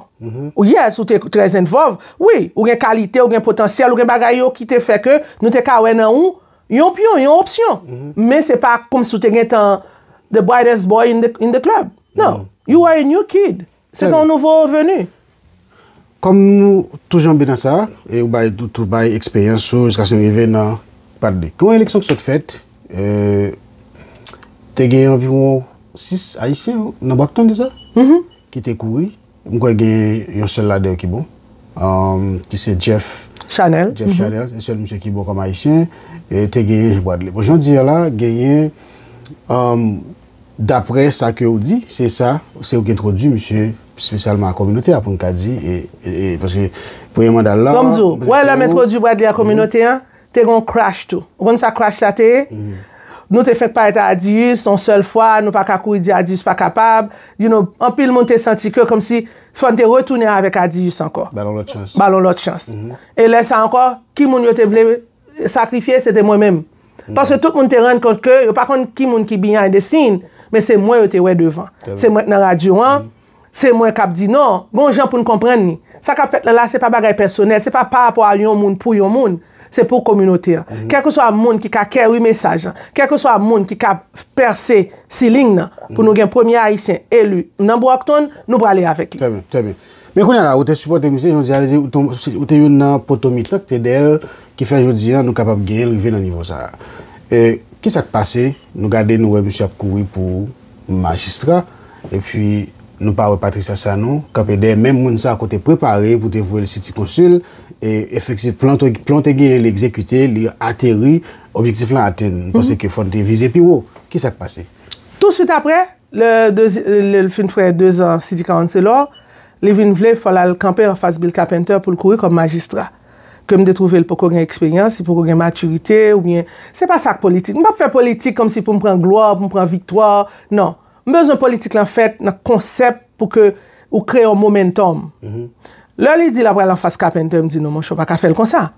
Ou, yes, ou te trè involve. Wi, ou gen kalite, ou gen potansyèl, ou gen bagay yo ki te fè ke nou te ka wè nan ou yon pyon, yon opsyon. Men se pa kòmsi w te gentan the brightest boy in the, in the club. No, you were a new kid. Se te yon nouvo venu. Kòm nou tou janbe nan sa, e ou bay, tou, tou bay eksperyans ou jiskaske n rive nan Bradley. Gen yon eleksyon ki sot fèt, e, te gen anviwon sis Ayisyen nan Brockton, se sa? Ki te kouri. M kwè gen yon sèl ladan yo ki bon. Um, ki se Jeff Chanel. Jeff Chanel, se sèl misye ki bon kòm Ayisyen. E te genyen Jean Bradley. Bon, jan w di a la, genyen, um, daprè sa ke w di, se sa, se ou ki entwodui misye espesyalman a kominote a, pou n ka di, e, e, e, paske premye manda l lan, Ban m di w, wè, lè m entwodui Bradley a kominote a, te gen yon crash tou. Ou konn sa crash sa te ye? Nou te fenk parèt a Adius, yon sèl fwa, nou pa ka kouri di Adius pa kapab. You know, anpil moun te santi ke kòmsi fò n te retounen avèk Adius ankò. Ba l yon lòt chans. Ba l yon lòt chans. E lè sa ankò, ki moun yo te vle sakrifye, se te mwen menm. Paske tout moun te rann kont ke yo pa konn ki moun ki behind the scene, men se mwen yo te wè devan. Se mwen k nan radyo an, se mwen k ap di non, gon jan pou n konprann li. Sa k ap fèt la, la, se pa bagay pèsonèl, se pa parapò a yon moun pou yon moun, se pou kominote an. Kèlkeswa moun ki ka carry mesaj lan, kèlkeswa moun ki ka pèse ceiling nan, pou nou gen premye Ayisyen eli nan Brockton, nou prale avèk li. Trè byen, trè byen. Men kounye a la, ou te sipòte misye, jan w di a, ou te, ou te youn nan poto mitan ki te dèyè l, ki fè jodi a nou kapab genyen l rive nan nivo sa a. E, ki sa k pase? Nou gade, nou wè misye ap kouri pou majistra, epi nou pa wè Patricia Sanon kanpe dèyè menm moun sa a ke w te prepare pou te voye l City Council, e efektif, plan te, plan te genyen, li egzekite, li ateri, objektif lan atenn. M panse ke fò n te vize pi wo. Ki sa k pase? Touswit apre, lè, lè l fin fè dezan City Councilor, li vin vle fò l al kanpe anfas Bill Carpenter pou l kouri kòm majistra. Ke m te twouve l poko gen eksperyans, li poko gen matirite, oubyen, se pa sa k politik. M p ap fè politik kòmsi pou m pran glwa, pou m pran viktwa. Non. M bezwen politik lan fèt nan konsèp pou ke ou kreye yon momentum. Lè li di l ap pral anfas Carpenter, m di non, monchè, w pa ka fè l konsa.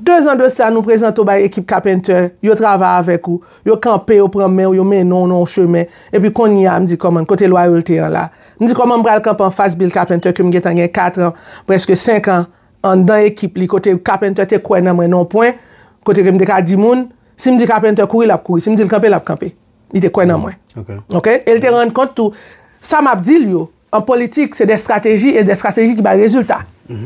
Dezan de sa, nou prezante w bay ekip Carpenter, yo travay avèk ou, yo kanpe, yo pran men w, yo mennen w nan yon chemen. Epi kounye a, m di, kòman, kote lwayote an la? M di, kòman m pral kanpe anfas Bill Carpenter ke m gentan gen kat an, prèske senk an, anndan ekip li, kote Carpenter te kwè nan mwen nan yon pwen, kote ke m te ka di moun, si m di Carpenter kouri, l ap kouri, si m di l kanpe, l ap kanpe. Li te kwè nan mwen. Ok. E l te rann kont tou, sa m ap di l yo, an politik, se de estrateji e de estrateji ki bay rezilta.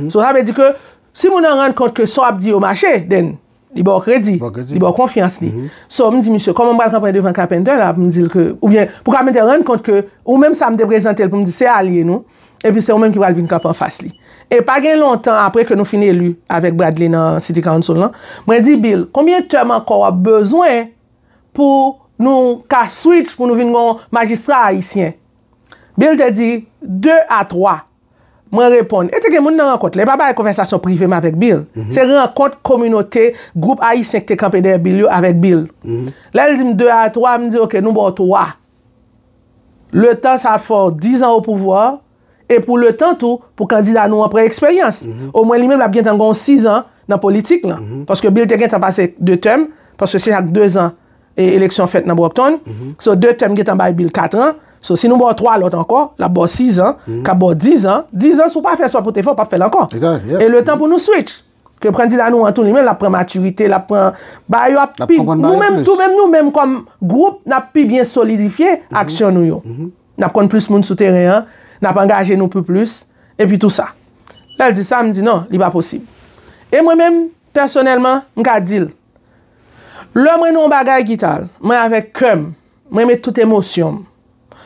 So, sa vle di ke si moun nan rann kont ke sa w ap di yo mache, then, li ba w kredi, li ba w konfyans li. So, m di misye, kòman m pral kanpe devan Carpenter la, pou m di l ke, oubyen, pou Carpenter rann kont ke, ou menm sa m te prezante l pou m di, se alye nou, epi se ou menm ki pral vin kanpe anfas li. E pa gen lontan apre ke nou fin eli avèk Bradley nan City Council lan, mwen di Bill, konbyen tèm ankò w ap bezwen pou nou ka switch, pou nou vin yon majistra ayisyen? Bill te di, de a twa. Mwen reponn. E te gen moun nan rankont la. E pa bay konvèsasyon prive m avèk Bill. Se rankont kominote, gwoup ayisyen ki te kanpe dèyè Bill yo avèk Bill. Lè l di m de a twa, m di, "Ok, nou ba w twa." Letan sa ap fè w diz an o pouvwa, e pou letan tou, pou kandida nou an pran eksperyans. Omwen li menm l ap gentan gen yon sis an nan politik lan. Paske Bill te gentan pase de tèm, paske se chak de zan e eleksyon fèt nan Brockton. So, de tèm gentan bay Bill kat an. So, si nou ba w twa lòt ankò, l ap ba w sis an, k ap ba w diz an. Diz an, si w pa fè sa w te fè, w p ap fè l ankò. E letan pou nou switch. Ke kandida nou an tou, li menm, l ap pran matirite, l ap pran bagay yo ap pi, nou menm, tou menm nou menm kòm gwoup, n ap pi byen solidifye aksyon nou yo. N ap konn plis moun sou teren an, n ap angaje nou pi plis, epi tou sa. Lè l di sa, m di non, li pa posib. E mwen menm, pèsonèlman, m ka di l, lè mwen nan yon bagay, Guital, mwen avèk kè m, mwen met tout emosyon m.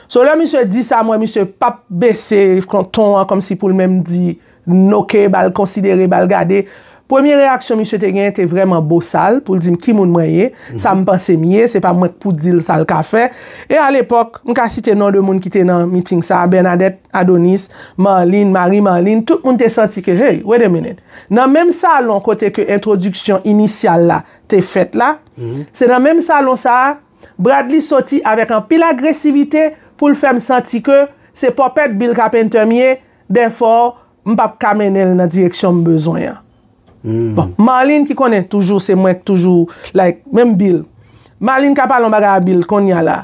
So, lè misye di sa, m wè misye p ap bese ton an kòmsi pou l menm di, "N-, ok, ba l konsidere, ba l gade." Premye reyaksyon misye te genyen te vrèman bosal pou l di m ki moun mwen ye, sa m panse m ye, se pa mwen k pou di l sa l ka fè. E alepòk, m ka site non de moun ki te nan miting sa a, Bernadette, Adonis, Marlene, Marie Marlene, tout moun te santi ke, hey, wait a minute. Nan menm salon kote ke entwodiksyon inisyal la te fèt la, se nan menm salon sa a, Bradley soti avèk anpil agresivite pou l fè m santi ke se pòpèt Bill Carpenter m ye, therefore, m p ap ka mennen l nan direksyon m bezwen an. Bon, Marlene ki konnen toujou se mwen k toujou, like, menm Bill. Marlene ka pale yon bagay a Bill kounye a la.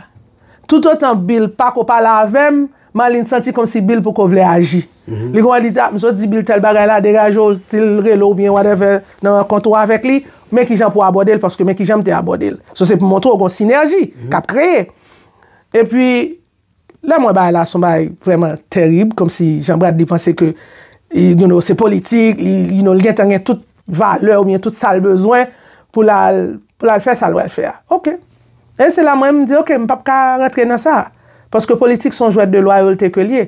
Toutotan Bill pako pale avè m, Marlene santi kòmsi Bill poko vle aji. Li konn li di, "Ah, m sot di Bill tèl bagay la, degaje w, si l rele w oubyen whatever, nan rankont ou avèk li, men kijan pou w abòde l, paske men kijan m te abòde l." So, se pou montre w gon sinèji k ap kreye. Epi, lè m wè bagay la, se yon bagay vrèman tèrib, kòmsi Jean Bradley panse ke, you know, se politik, li, you know, li gentan gen tout valè oubyen tout sa l bezwen pou l al, pou l al fè sa l pral fè a. Ok. E se la mwen, m di, ok, m p ap ka rantre nan sa. Paske politik se yon jwèt de lwayolte ke l ye.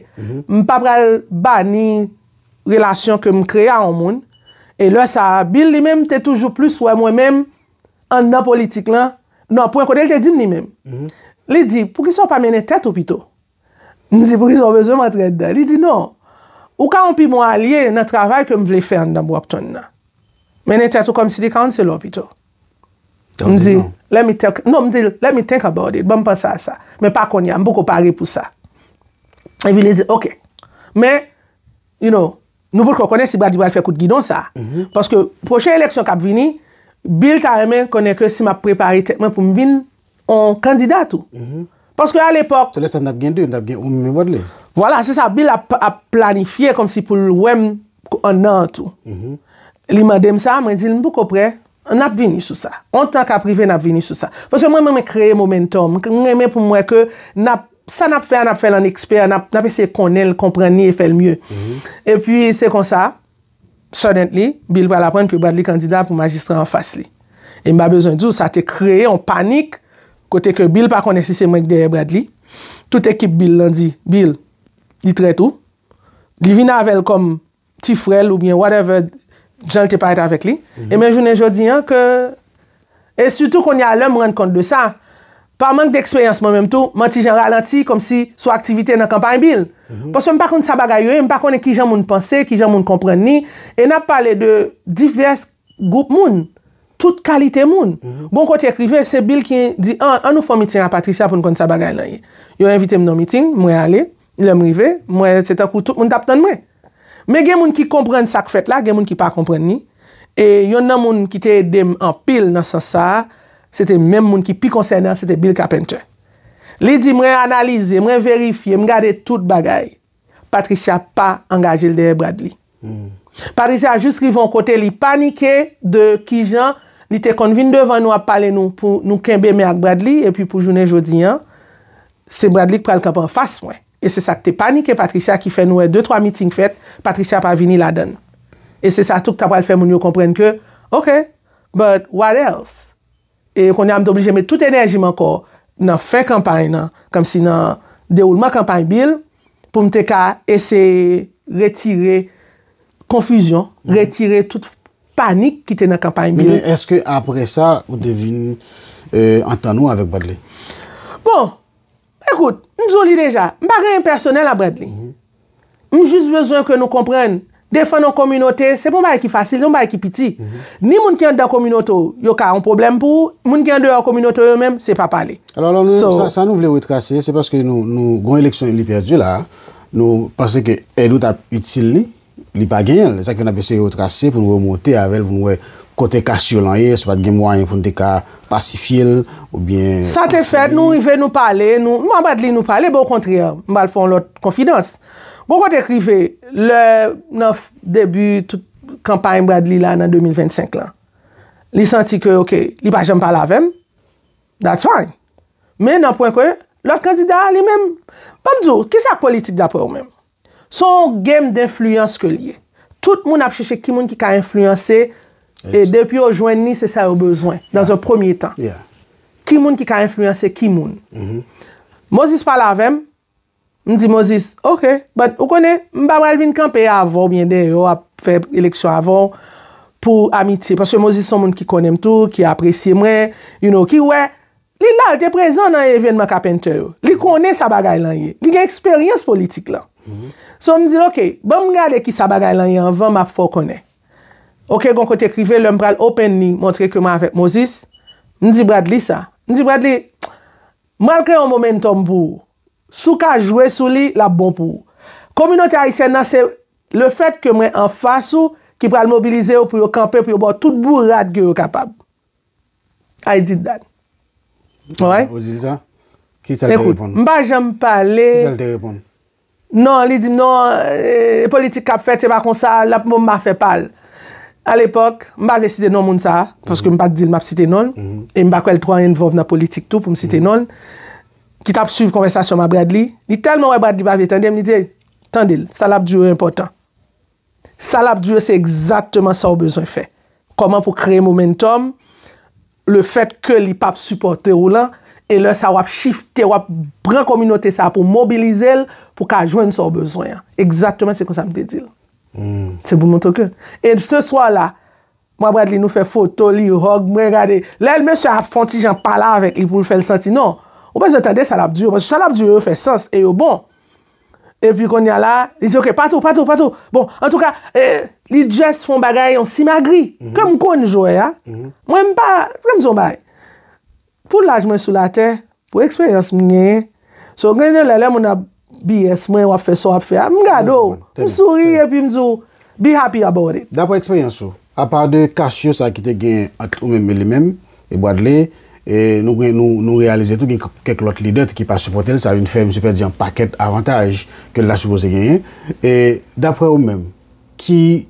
M pa pral bani relasyon ke m kreye a yon moun. E lè sa a, Bill li menm te toujou plis wè mwen menm anndan politik lan, nan pwen kote l te di m li menm. Li di, "Poukisa w pa mennen tèt ou pito?" M di, "Poukisa w bezwen m antre anndan?" Li di, "Non, ou ka yon pi bon alye nan travay ke m vle fè anndan Brockton nan. Mennen tèt ou kòm city councilor pito." M di, "Let me think, non, m di, let me think about it. Ban m panse a sa. Men pa kounye a, m poko pare pou sa." Epi li di, "Ok. Men, you know, nou potko konnen si Bradley pral fè kout gidon sa. Paske pwochen eleksyon k ap vini, Bill ta renmen konnen ke si m ap prepare tèt mwen pou m vin yon kandida tou." Paske alepòk, se lè sa n ap gen de, n ap gen ou menm e Bradley. Vwala, se sa, Bill ap, ap planifye kòmsi pou l wè m anndan an tou. Li mande m sa, mwen di l, "M poko prè, n ap vini sou sa. Yon tan k ap rive, n ap vini sou sa." Paske mwen, mwen renmen kreye momentum. M renmen pou m wè ke n ap, sa n ap fè a, n ap fè l an ekspè, n ap, n ap eseye konnen l, konprann li e fè l mye. Epi, se konsa, suddenly, Bill pral aprann ke Bradley kandida pou majistra anfas li. E m pa bezwen di w, sa te kreye yon panik, kote ke Bill pa konnen si se mwen k dèyè Bradley. Tout ekip Bill lan di, Bill, li trè tou. Li vin avè l kòm ti frè l oubyen whatever jan l te parèt avèk li. E men jounen jodi an ke, e sitou kounye a lè m rann kont de sa, pa mank de eksperyans mwen menm tou, m an ti jan ralanti kòmsi sou aktivite nan kanpay Bill. Paske m pa konn sa bagay yo ye, m pa konnen kijan moun panse, kijan moun konprann li. E n ap pale de divès gwoup moun, tout kalite moun. Gon kote k rive, se Bill ki di, "An, an nou fè yon miting a Patricia pou n konn sa bagay lan ye." Yo envite m nan yon miting, mwen ale. Lè m rive, m wè se tankou tout moun t ap tann mwen. Men gen moun ki konprann sa k fèt la, gen moun ki pa konprann li. E yonn nan moun ki te ede m anpil nan sans sa a, se te menm moun ki pi konsène an, se te Bill Carpenter. Li di, "Mwen analize, mwen verifye, m gade tout bagay. Patricia pa angaje l dèyè Bradley." Patricia jis rive yon kote li panike de kijan li te konn vin devan nou ap pale nou pou nou kenbe men ak Bradley, epi pou jounen jodi an, se Bradley k pral kanpe anfas mwen. E se sa k te panike Patricia ki fè nou wè de twa miting fèt, Patricia pa vini ladan l. E se sa tou k ta pral fè moun yo konprann ke, ok, but what else? E kounye a m te oblije met tout enèji m ankò nan fen kanpay nan, kòmsi nan dewoulman kanpay Bill, pou m te ka eseye retire konfizyon, retire tout panik ki te nan kanpay m. Men èske apre sa, ou te vin antann ou avèk Bradley? Bon, ekout, m di w li deja, m pa gen anyen pèsonèl a Bradley. M jis bezwen ke nou konprann, defann yon kominote, se pa yon bagay ki fasil, se yon bagay ki piti. Ni moun ki anndan kominote w, yo ka yon pwoblèm pou ou, moun ki andeyò kominote w yo menm, se pa pale. Alò, alò nou, sa, sa nou vle retrase, se paske nou, nou gen yon eleksyon li pèdi la, nou panse ke èd ou t ap itil li, li pa genyen l. Se sa k fè n ap eseye retrase pou nou remonte avè l, pou nou wè kote kas yo lan ye, si pa t gen mwayen pou n te ka pasifye l, oubyen... Sa te fèt, nou rive, nou pale, nou, mwen Bradley nou pale, men okontrè, m pral fè yon lòt konfidans. Bon, kote k rive, lè nan debi tout kanpay Bradley la nan de mil vennsenk lan, li santi ke, oke, li pa janm pale avè m, that's fine. Men nan pwen ke lòt kandida a li menm, ban m di w, kisa k politik daprè w menm? Se yon game denfliyans ke l ye. Tout moun ap chèche ki moun ki ka enfliyanse, e depi yo jwenn li, se sa yo bezwen, dans un premier temps. Ki moun ki ka enfliyanse ki moun? Moses pale avè m, m di Moses, oke, but ou konnen, m pa pral vin kanpe avè w byen dèyè w ap fè eleksyon avè w pou amitye, paske Moses se yon moun ki konnen m tou, ki apresye mwen, you know, ki wè, li la, l te prezan nan evènman Carpenter yo. Li konnen sa bagay lan ye. Li gen eksperyans politik lan. So, m di l, oke, ban m gade kisa bagay lan ye anvan m ap fè w konnen. Oke, gon kote k rive, lè m pral openly montre ke mwen avèk Moses, m di Bradley sa. M di, Bradley, m pral kreye yon momentum pou ou. Si w ka jwe sou li, l ap bon pou ou. Kominote ayisyèn nan, se lefèt ke mwen anfas ou ki pral mobilize yo pou yo kanpe, pou yo ba w tout bourad ke yo kapab. I did that. Alright? Ou di l sa? Kisa l te reponn? Ekout, m pa janm pale. Kisa l te reponn? Non, li di m non, e politik k ap fèt, se pa konsa, l ap, bon, m pa fè pa l. Alepòk, m pa vle site non moun sa a, paske m pa t di l m ap site non l, e m pa kwè l twò involve nan politik tou pou m site non l, ki t ap swiv konvèsasyon m ak Bradley. Li tèlman wè Bradley pa vle tande m, li di, tande l, sa l ap di yo enpòtan. Sa l ap di yo, se egzakteman sa w bezwen fè. Kòman pou kreye momentum, lefèt ke li p ap sipòte w lan, e lè sa w ap shifte, w ap pran kominote sa pou mobilize l, pou ka jwenn sa w bezwen an. Egzakteman, se konsa m te di l. Se pou montre ke. E se swa la, mwen Bradley, nou fè foto, li hug mwen, gade. Lè mesye a ap fè yon ti jan pale avèk li pou l fè l santi, non. Ou bezwen tande sa l ap di yo, paske sa l ap di yo, yo fè sans e yo bon. Epi kounye a la, li di, oke, pa tou, pa tou, pa tou. Bon, antouka, e, li just fè yon bagay, yon simagri. Ke m konn jwè a. Mwen, m pa, ke m di yon bagay. Pou laj mwen sou latè, pou eksperyans m genyen, so, gen de lè, lè moun ap B S mwen, w ap fè sa w ap fè a, m gade w, m souri, epi m di w, be happy about it. Daprè eksperyans ou, apa de kas yo sa ki te gen ant ou menm e li menm, e Bradley, e nou gen, nou, nou reyalize tou gen kèk lòt lidè ki pa sipòte l, sa vin fè misye pèdi yon pakèt avantaj ke l ta sipoze genyen. E daprè ou menm, ki,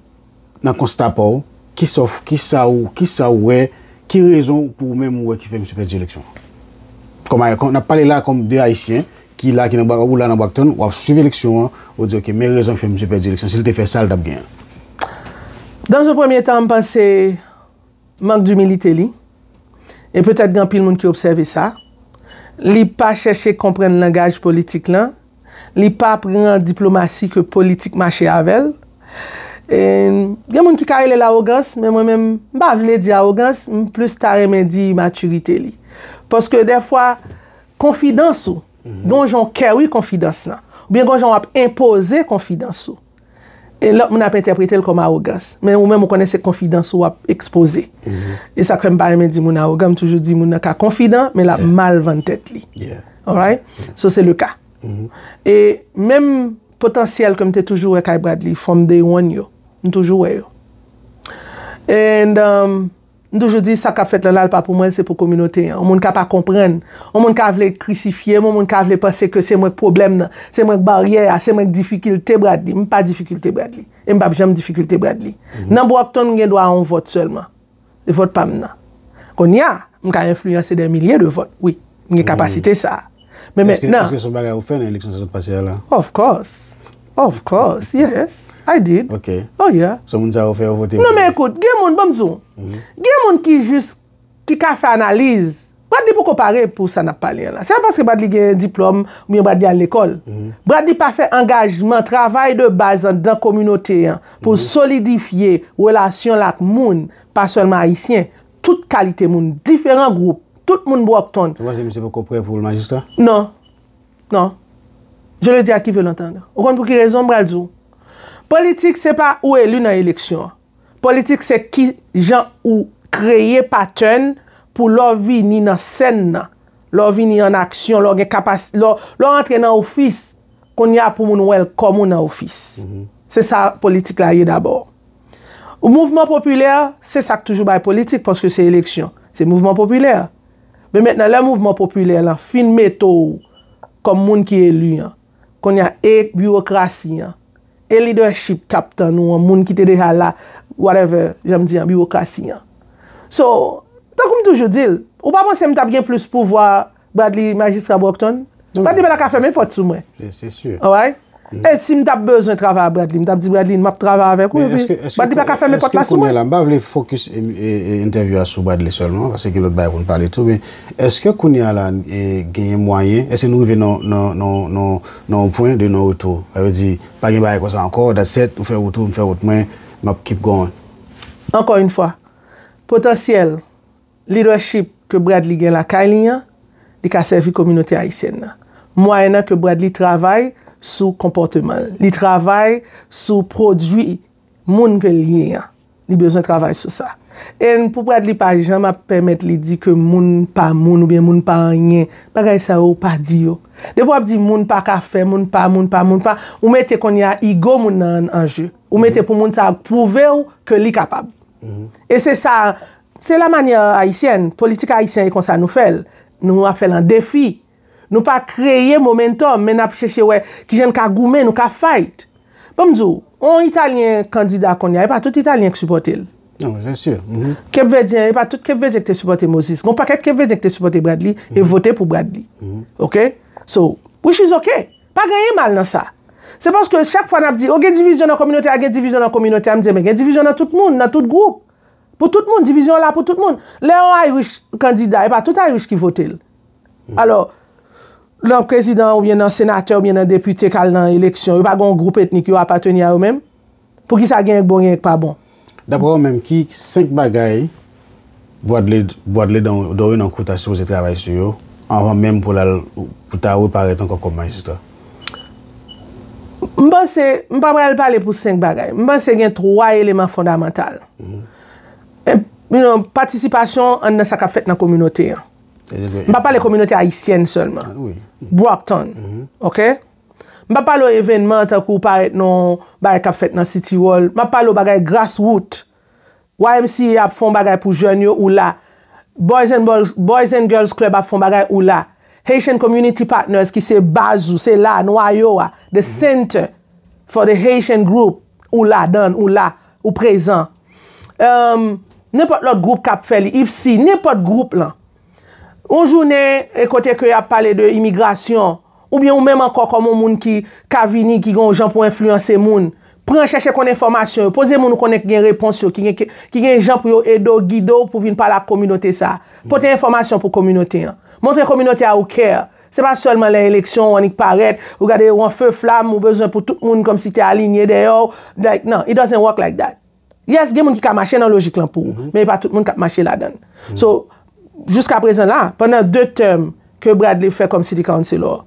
nan konsta pa w, kisa w, kisa w, kisa w wè, ki rezon pou ou menm ou wè ki fè misye pèdi eleksyon an? Kòm, kòm, n ap pale la kòm de Ayisyen, ki la, ki nan Bra-, ou la nan Brockton, w ap swiv eleksyon an, ou di, oke, men rezon ki fè misye pèdi eleksyon, si l te fè sa, l t ap genyen. Dans un premier temps, m panse mank dimilite li, e petèt gen anpil moun ki obsève sa. Li pa chèche konprann langaj politik lan, li pa pran diplomasi ke politik mache avè l. E, gen moun ki ka rele l awogans, men mwen menm, m pa vle di awogans, m plis ta renmen di matirite li. Paske dèfwa, konfidans ou, gen yon jan w carry konfidans lan, oubyen gen yon jan w ap enpoze konfidans ou. E lòt moun ap entèprete l kòm awogans. Men ou menm ou konnen se konfidans ou w ap ekspoze. E sa k fè m pa renmen di moun awogan, m toujou di moun nan ka konfidan, men l ap mal vann tèt li. Alright? So se le ka. E menm potansyèl ke m te toujou wè kay Bradley, from day one yo, m toujou wè yo. And, um, M toujou di sa k ap fèt la, la, l pa pou mwen, se pou kominote an. Yon moun ka pa konprann. Yon moun ka vle krisifye m, yon moun ka vle panse ke se mwen k pwoblèm nan, se mwen k baryè a, se mwen k difikilte Bradley. M pa difikilte Bradley. E m p ap janm difikilte Bradley. Nan Brockton, m gen dwa a yon vòt sèlman. E vòt pa m nan. Kounye a, m ka enfliyanse dè milye de vòt, wi. M gen kapasite sa a. Men mentnan. Èske se yon bagay ou fè nan eleksyon sa sot pase a la? Of course. Of course, yes. I did. Ok. Oh, yeah. So, moun sa yo fè yo vote pou Moses? Non, men ekout, gen moun, ban m di w, gen moun ki jis, ki ka fè analiz, Bradley poko pare pou sa n ap pale an la. Se pa paske Bradley gen diplòm oubyen Bradley al lekòl. Bradley pa fè angajman, travay de baz anndan kominote an pou l solidifye relasyon l ak moun, pa sèlman ayisyen, tout kalite moun, diferan gwoup, tout moun Brockton. Ou panse misye poko prè pou l majistra? Non. Non. Je le dis à qui veut l'entendre. Ou konn pou ki rezon m pral di w? Politik se pa ou eli nan eleksyon an. Politik se ki jan ou kreye patèn pou lè w vini nan sèn nan, lè w vini an aksyon, lè w gen kapas, lè w, lè w rantre nan ofis, kounye a pou moun wèlkòm ou nan ofis. Se sa politik la ye dabò. Mouvman popilè, se sa k toujou bay politik, paske se eleksyon. Se mouvman popilè. Men mentnan, lè mouvman popilè lan fin mete w kòm moun ki eli an, kounye a, e biwokrasi an, e leadership k ap tann ou an, moun ki te deja la, whatever, jan m di an, biwokrasi an. So, tankou m toujou di l, ou pa panse m t ap gen plis pouvwa Bradley majistra Brockton? Bradley pa ta ka fèmen pòt sou mwen. Se, se si. Alright? E si m t ap bezwen travay ak Bradley, m t ap di Bradley, m ap travay avèk ou, epi Bradley pa ka fèmen pòt la sou mwen. Kounye a la, m pa vle fokis e, e, e, entèvyou a sou Bradley sèlman, paske gen lòt bagay pou n pale tou, men èske kounye a la, e, genyen mwayen, èske nou rive nan, nan, nan, nan, nan yon pwen de non retou? Sa vle di, pa gen bagay konsa ankò, that's it, ou fè wout ou, m fè wout mwen, m ap keep going. Ankò yon fwa, potansyèl leadership ke Bradley gen lakay li an, li ka sèvi kominote ayisyèn nan. Mwayennan ke Bradley travay sou konpòteman l, li travay sou pwodui moun ke l ye an. Li bezwen travay sou sa. E pou Bradley pa janm ap pèmèt li di ke moun pa moun oubyen moun pa anyen. Bagay sa yo, pa di yo. Depi w ap di moun pa ka fè, moun pa, moun pa, moun pa, ou mete kounye a ego moun nan an, an je. Ou mete pou moun sa a pwouve w ke li kapab. E se sa, se la manyè ayisyèn, politik ayisyen e konsa nou fè l. Nou ap fè l an defi. Nou pa kreye momentum, men n ap chèche wè kijan n ka goumen, nou ka fight. Ban m di w, yon Italyen kandida kounye a, e pa tout Italyen k sipòte l. Non, se si. Kepvedyen, e pa tout Kepvedyen ki te sipòte Moses. Gon pakèt Kepvedyen ki te sipòte Bradley e vote pou Bradley. Oke? So, which is okay. Pa gen anyen mal nan sa. Se paske chak fwa n ap di, o, gen divizyon nan kominote a, gen divizyon nan kominote a, m di, men gen divizyon nan tout moun, nan tout gwoup. Pou tout moun, divizyon an la pou tout moun. Lè yon Irish kandida, e pa tout Irish ki vote l. Alò, nan prezidan oubyen nan senatè oubyen nan depite k al nan eleksyon, yo pa gen yon gwoup etnik yo apateni a yo menm? Poukisa gen k bon, gen k pa bon? Daprè w menm, ki senk bagay Bradley, Bradley Dor-, Dorinon Court ta sipoze travay sou yo anvan menm pou l al, pou ta reparèt ankò kòm majistra? M panse, m pa pral pale pou senk bagay. M panse gen twa eleman fondamantal. E, you know, patisipasyon anndan sa k ap fèt nan kominote an. M pa pale kominote ayisyèn sèlman. Brockton. Oke? M pa pale w evènman tankou parèt nan bagay k ap fèt nan City Hall. M ap pale w bagay grassroot. Y M C A ap fè yon bagay pou jèn yo, ou la. Boys and Girls, Boys and Girls Club ap fè yon bagay, ou la. Haitian Community Partners, ki se baz ou, se la, nwayo a, the center for the Haitian group, ou ladan, ou la, ou prezan. Em, nenpòt lòt gwoup k ap fè li, I F C, nenpòt gwoup lan. Yon jounen, e kote ke y ap pale de imigrasyon, oubyen ou menm ankò kòm yon moun ki ka vini, ki gen yon jan pou enfliyanse moun, pran chèche konn enfòmasyon yo, poze moun ou konnen ki gen repons yo, ki gen, ki gen jan pou yo ede w, gide w pou vin pale ak kominote sa a. Pote enfòmasyon pou kominote an. Montre kominote a ou care. Se pa sèlman lè eleksyon, ou annik parèt, ou gade ou an feu flamme, ou bezwen pou tout moun kòmsi te alinye dèyè w. Like, non, it doesn't work like that. Yes, gen moun ki ka mache nan lojik lan pou ou, men e pa tout moun k ap mache ladan l. So, jiska prezan la, pandan de tèm ke Bradley fè kòm city councilor,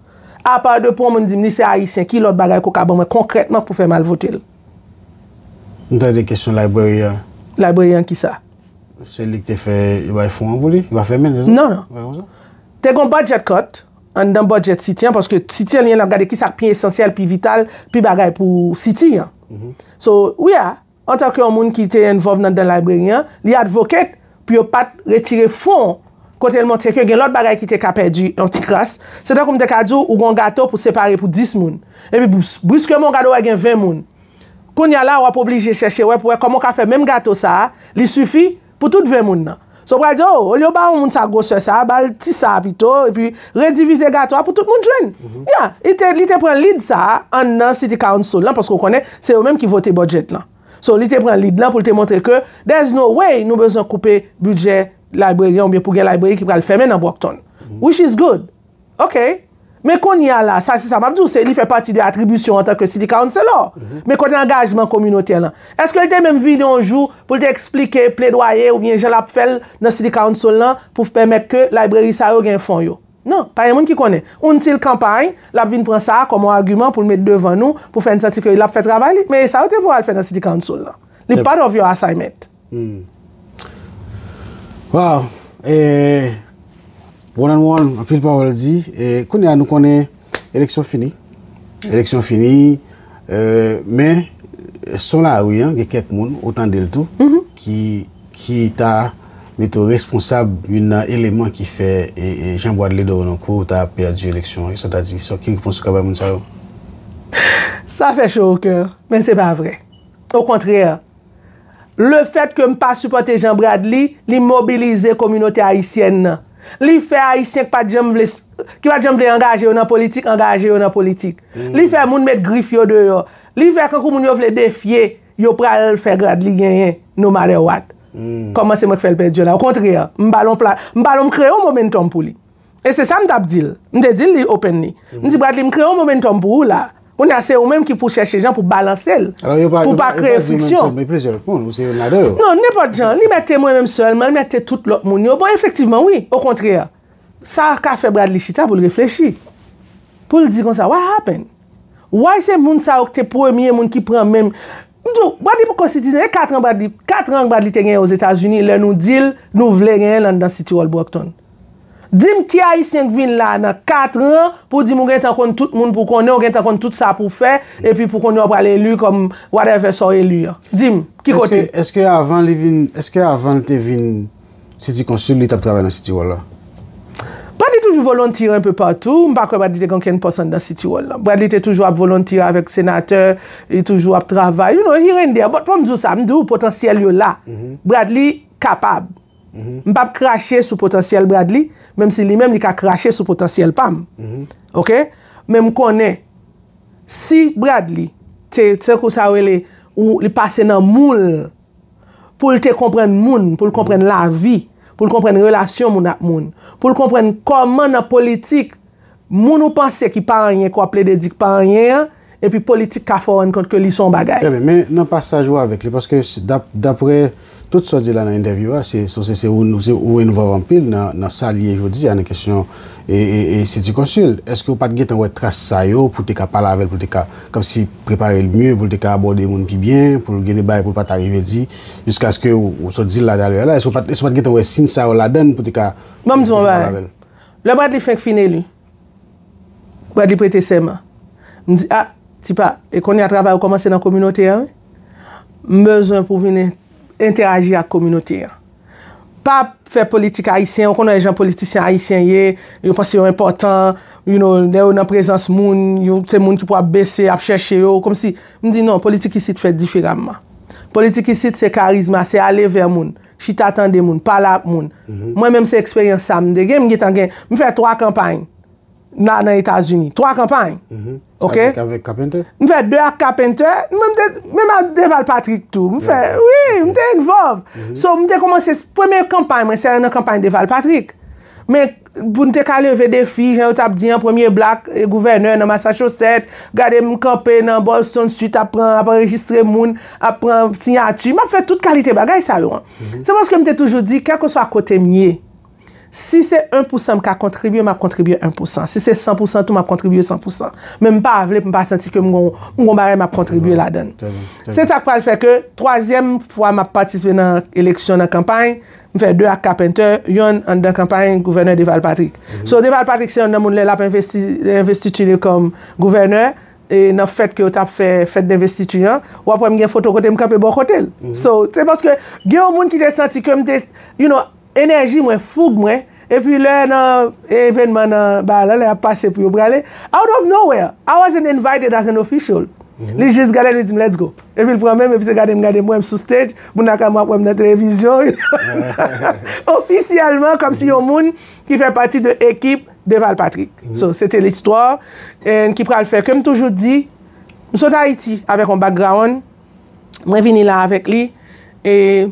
apa de pou yon moun di m li se ayisyen, ki lòt bagay ke w ka ban mwen konkrètman pou fè m al vote l? M tande kesyon library a. Library an kisa? Se li ki te fè, yo bay fon an pou li, yo pa fèmen l, se sa? Non, non. Bagay konsa? Te gon budget cut anndan budget city an, paske city an li menm l ap gade kisa k pi esansyèl, pi vital, pi bagay pou city an. So, wi a, antanke yon moun ki te involve nan, nan library an, li advocate pou yo pa t retire fon kote l montre ke gen lòt bagay ki te ka pèdi yon ti kras. Se tankou m te ka di w, ou gon gato pou separe pou dis moun. Epi bris-, briskeman w gade w wè gen ven moun. Kounye a la, w ap oblije chèche wè pou wè kòman w ka fè menm gato sa a, li sifi pou tout ven moun nan. So, w pral di, o, olye w ba yon moun sa gwosè sa a, ba l ti sa a pito, epi redivize gato a pou tout moun jwenn. Ya, li te, li te pran lead sa a anndan City Council lan, paske w konnen, se yo menm ki vote budget lan. So, li te pran lead lan pou l te montre ke there's no way nou bezwen koupe bidjè library an oubyen pou gen library ki pral fèmen nan Brockton. Which is good. Ok. Men kounye a la, sa se sa m ap di w, se li fè pati de atribisyon antanke City Councilor. Men kote angajman kominotè lan? Èske l te menm vini yon jou pou l te eksplike pledwaye oubyen jan l ap fè l nan City Council lan pou pèmèt ke library sa yo gen fon yo? Non, pa gen moun ki konnen. Until kanpay, l ap vin pran sa a kòm yon agiman pou l met devan nou, pou fè n santi ke l ap fè travay li. Men e sa yo te voye al fè nan City Council lan. Li part of your assignment. Wow. E, one on one, anpil pawòl di. E, kounye a nou konnen eleksyon fini. Eleksyon fini. E, men, sou lari an, gen kèk moun, ou tande l tou, ki, ki ta mete w responsab youn nan eleman ki fè e, e Jean Bradley Dorenoncourt ta pèdi eleksyon an. Sa w ta di, sa, ki repons ou ka bay moun sa yo? Sa fè cho o kè, men se pa vre. Okontrè, lefèt ke m pa sipòte Jean Bradley, li mobilize kominote ayisyèn nan. Li fè Ayisyen ki pa t janm vle, ki pa t janm vle angaje yo nan politik, angaje yo nan politik. Li fè moun met grif yo deyò. Li fè kankou moun yo vle defye, yo pral fè Bradley genyen, no matter what. Kòman se mwen k fè l pèdi yo la? Okontrè, m ba l yon pla, m ba l yon, m kreye yon momentum pou li. E se sa m t ap di l. M te di l li openly. M di, Bradley, m kreye yon momentum pou ou la. Kounye a, se ou menm ki pou chèche jan pou balanse l, pou pa kreye friksyon. Non, nenpòt jan. Li mèt te mwen menm sèlman, li mèt te tout lòt moun yo. Bon, efektivman, wi, okontrè. Sa ka fè Bradley chita pou l reflechi. Pou l di konsa, what happened? Why se moun sa yo ki te premye moun ki pran men m? M di w, Bradley poko City, e katran Bradley, katran Bradley te genyen Ozetazini, lè nou di l, nou vle genyen l anndan City Hall Brockton. Di m ki Ayisyen k vin la nan katran pou di m ou gentan konn tout moun pou konnen, ou gentan konn tout sa pou fè, epi pou konnen w pral eli kòm whatever sa w eli an. Di m, ki kote? Èske, èske avan li vin, èske avan l te vin City Council, li t ap travay nan City Hall la? Bradley toujou volontiye enpe patou. M pa kwè Bradley te gen okenn pòs anndan City Hall la. Bradley te toujou ap volontiye avèk senatè, li toujou ap travay. You know, here and there. But pou m di w sa, m di w potansyèl yo la. Bradley kapab. M p ap krache sou potansyèl Bradley, menm si li menm li ka krache sou potansyèl pa m. Oke? Men m konnen, si Bradley te, tankou sa yo rele, ou li pase nan moul, pou l te konprann moun, pou l konprann lavi, pou l konprann relasyon moun ak moun, pou l konprann kòman nan politik, moun ou panse ki pa anyen, ke w ap plede di k pa anyen an, epi politik ka fè w rann kont ke li se yon bagay. Trè byen, men nan pasaj ou avèk li, paske dap, daprè tout sa w di la nan entèvyou a, se, se, se, se ou, se ou envolve anpil nan, nan sa l ye jodi a, nan kesyon e, e, e City Council. Èske w pa t gentan wè tras sa yo pou w te ka pale avè l, pou w te ka kòmsi prepare l mye pou l te ka abòde moun pi byen, pou l gen de bagay pou l pa ta rive di, jiskaske ou, ou sot di l la talè a la, èske w pa t, èske w pa t gentan wè siy sa yo ladan l pou w te ka, pou w te ka pale avè l? Lè Bradley fenk fin eli, Bradley prete sèman. M di, a, tipa, e kounye a travay ou kòmanse nan kominote an, wi. M bezwen pou w vin entèaji ak kominote an. Pa ap fè politik ayisyen, ou konn wè jan politisyen ayisyen ye, yo panse yo enpòtan, you know, lè yo nan prezans moun, yo, se moun ki pou ap bese, ap chèche yo, kòmsi, m di non, politik isit fèt diferaman. Politik isit se karizma, se ale vè moun, chita tande moun, pale ak moun. Mwen menm se eksperyans sa m te gen, m gentan gen, m fè twa kanpay. la nan Etazini. Twa kanpay. Oke? Avèk, avèk Carpenter? M fè de ak Carpenter. Mwen, m te, menm ak Deval Patrick tou. M fè, wi, m te envòv. So, m te kòmanse, premye kanpay mwen, se nan kanpay Deval Patrick. Men, pou n te ka leve defi, jan yo t ap di an, premye blak, e, gouvènè nan Massachusetts, gade m kanpe nan Boston Street, ap pran, ap anrejistre moun, ap pran siyati. M ap fè tout kalite bagay sa yo an. Se paske m te toujou di, kèlkeswa kote m ye, Si se en pousan m ka kontribye, m ap kontribye en pousan. Si se san pousan tou, m ap kontribye san pousan. Men m pa vle pou m pa santi ke m gon, m gon bagay m ap kontribye ladan l. Se sa k pral fè ke twazyèm fwa m ap patisipe nan eleksyon nan kanpay, m fè de ak Carpenter, yonn anndan kanpay gouvènè Deval Patrick. So Deval Patrick se yonn nan moun lè l ap envesti, envestiti li kòm gouvènè, e nan fèt ke yo t ap fè fèt denvestiti an, w ap wè m gen foto kote m kanpe bò kote l. So, se paske gen yon moun ki te santi ke m te, you know, enèji mwen, foug mwen, epi lè nan evenman nan ba la, lè y ap pase pou yo prale, out of nowhere, I wasn't invited as an official. Li jis gade m, li di m, "Let's go." Epi l pran men m, epi se gade m, gade m, wè m sou stage, moun nan ka m ap wè m nan televizyon. Ofisyèlman, kòmsi yon moun ki fè pati de ekip Deval Patrick. So, se te listwa, and ki pral fè ke m toujou di, m sot Ayiti avèk yon background, mwen vini la avèk li, e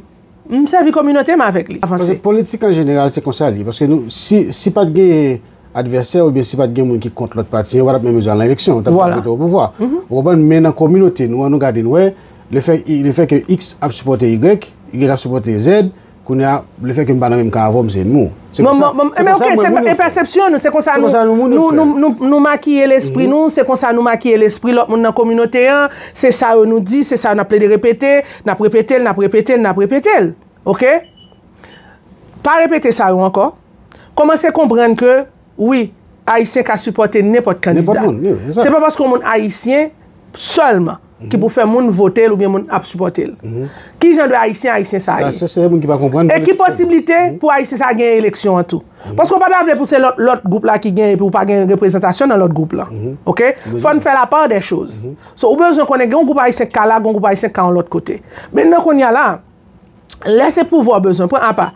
m sèvi kominote m avèk li. Paske avanse. Politik an jeneral, se konsa li ye. Paske nou, si, si pa t genyen advèsè oubyen si pa t gen moun ki kont lòt pati an, ou pa t ap menm bezwen al nan eleksyon, ou t ap Vwala. Rete o pouvwa. Ou konprann? Men nan kominote nou an, nou gade, nou wè, lefè, lefè ke X ap sipòte Y, Y ap sipòte Z, kounye a, lefè ke m pa nan menm kan avè w, m se enmi w. Se Bon, konsa, bon, bon, se men konsa oke, mwen, se moun pe-, yo e fè. Pèsepsyon nou, se konsa Se nou, konsa nou, moun yo nou, fè. nou, nou, nou makiye lespri nou, se konsa nou makiye lespri lòt moun nan kominote an, se sa yo nou di, se sa n ap plede repete, n ap repete l, n ap repete l, n ap repete l. Oke? Pa repete sa yo ankò. Kòmanse konprann ke, wi, Ayisyen ka sipòte nenpòt kandida. Nenpòt moun, wi, egzak. Se pa paske yon moun ayisyen sèlman ki pou fè moun vote l oubyen moun ap sipòte l. Ki jan de Ayisyen Ayisyen sa a Sa, ye? se, se moun ki pa konprann E ki politik sèlman. posiblite pou Ayisyen sa a genyen eleksyon an tou? Paske w pa ta vle pou se lòt, lòt gwoup la ki genyen epi w pa gen reprezantasyon nan lòt gwoup la. Oke? Ou bezwen Fò n sa. fè la part des choses. So, ou bezwen konnen gen yon gwoup Ayisyen k ka la, gen yon gwoup Ayisyen k ka yon lòt kote. Men nan kounye a la, Lè se pouvwa w bezwen pran, apa,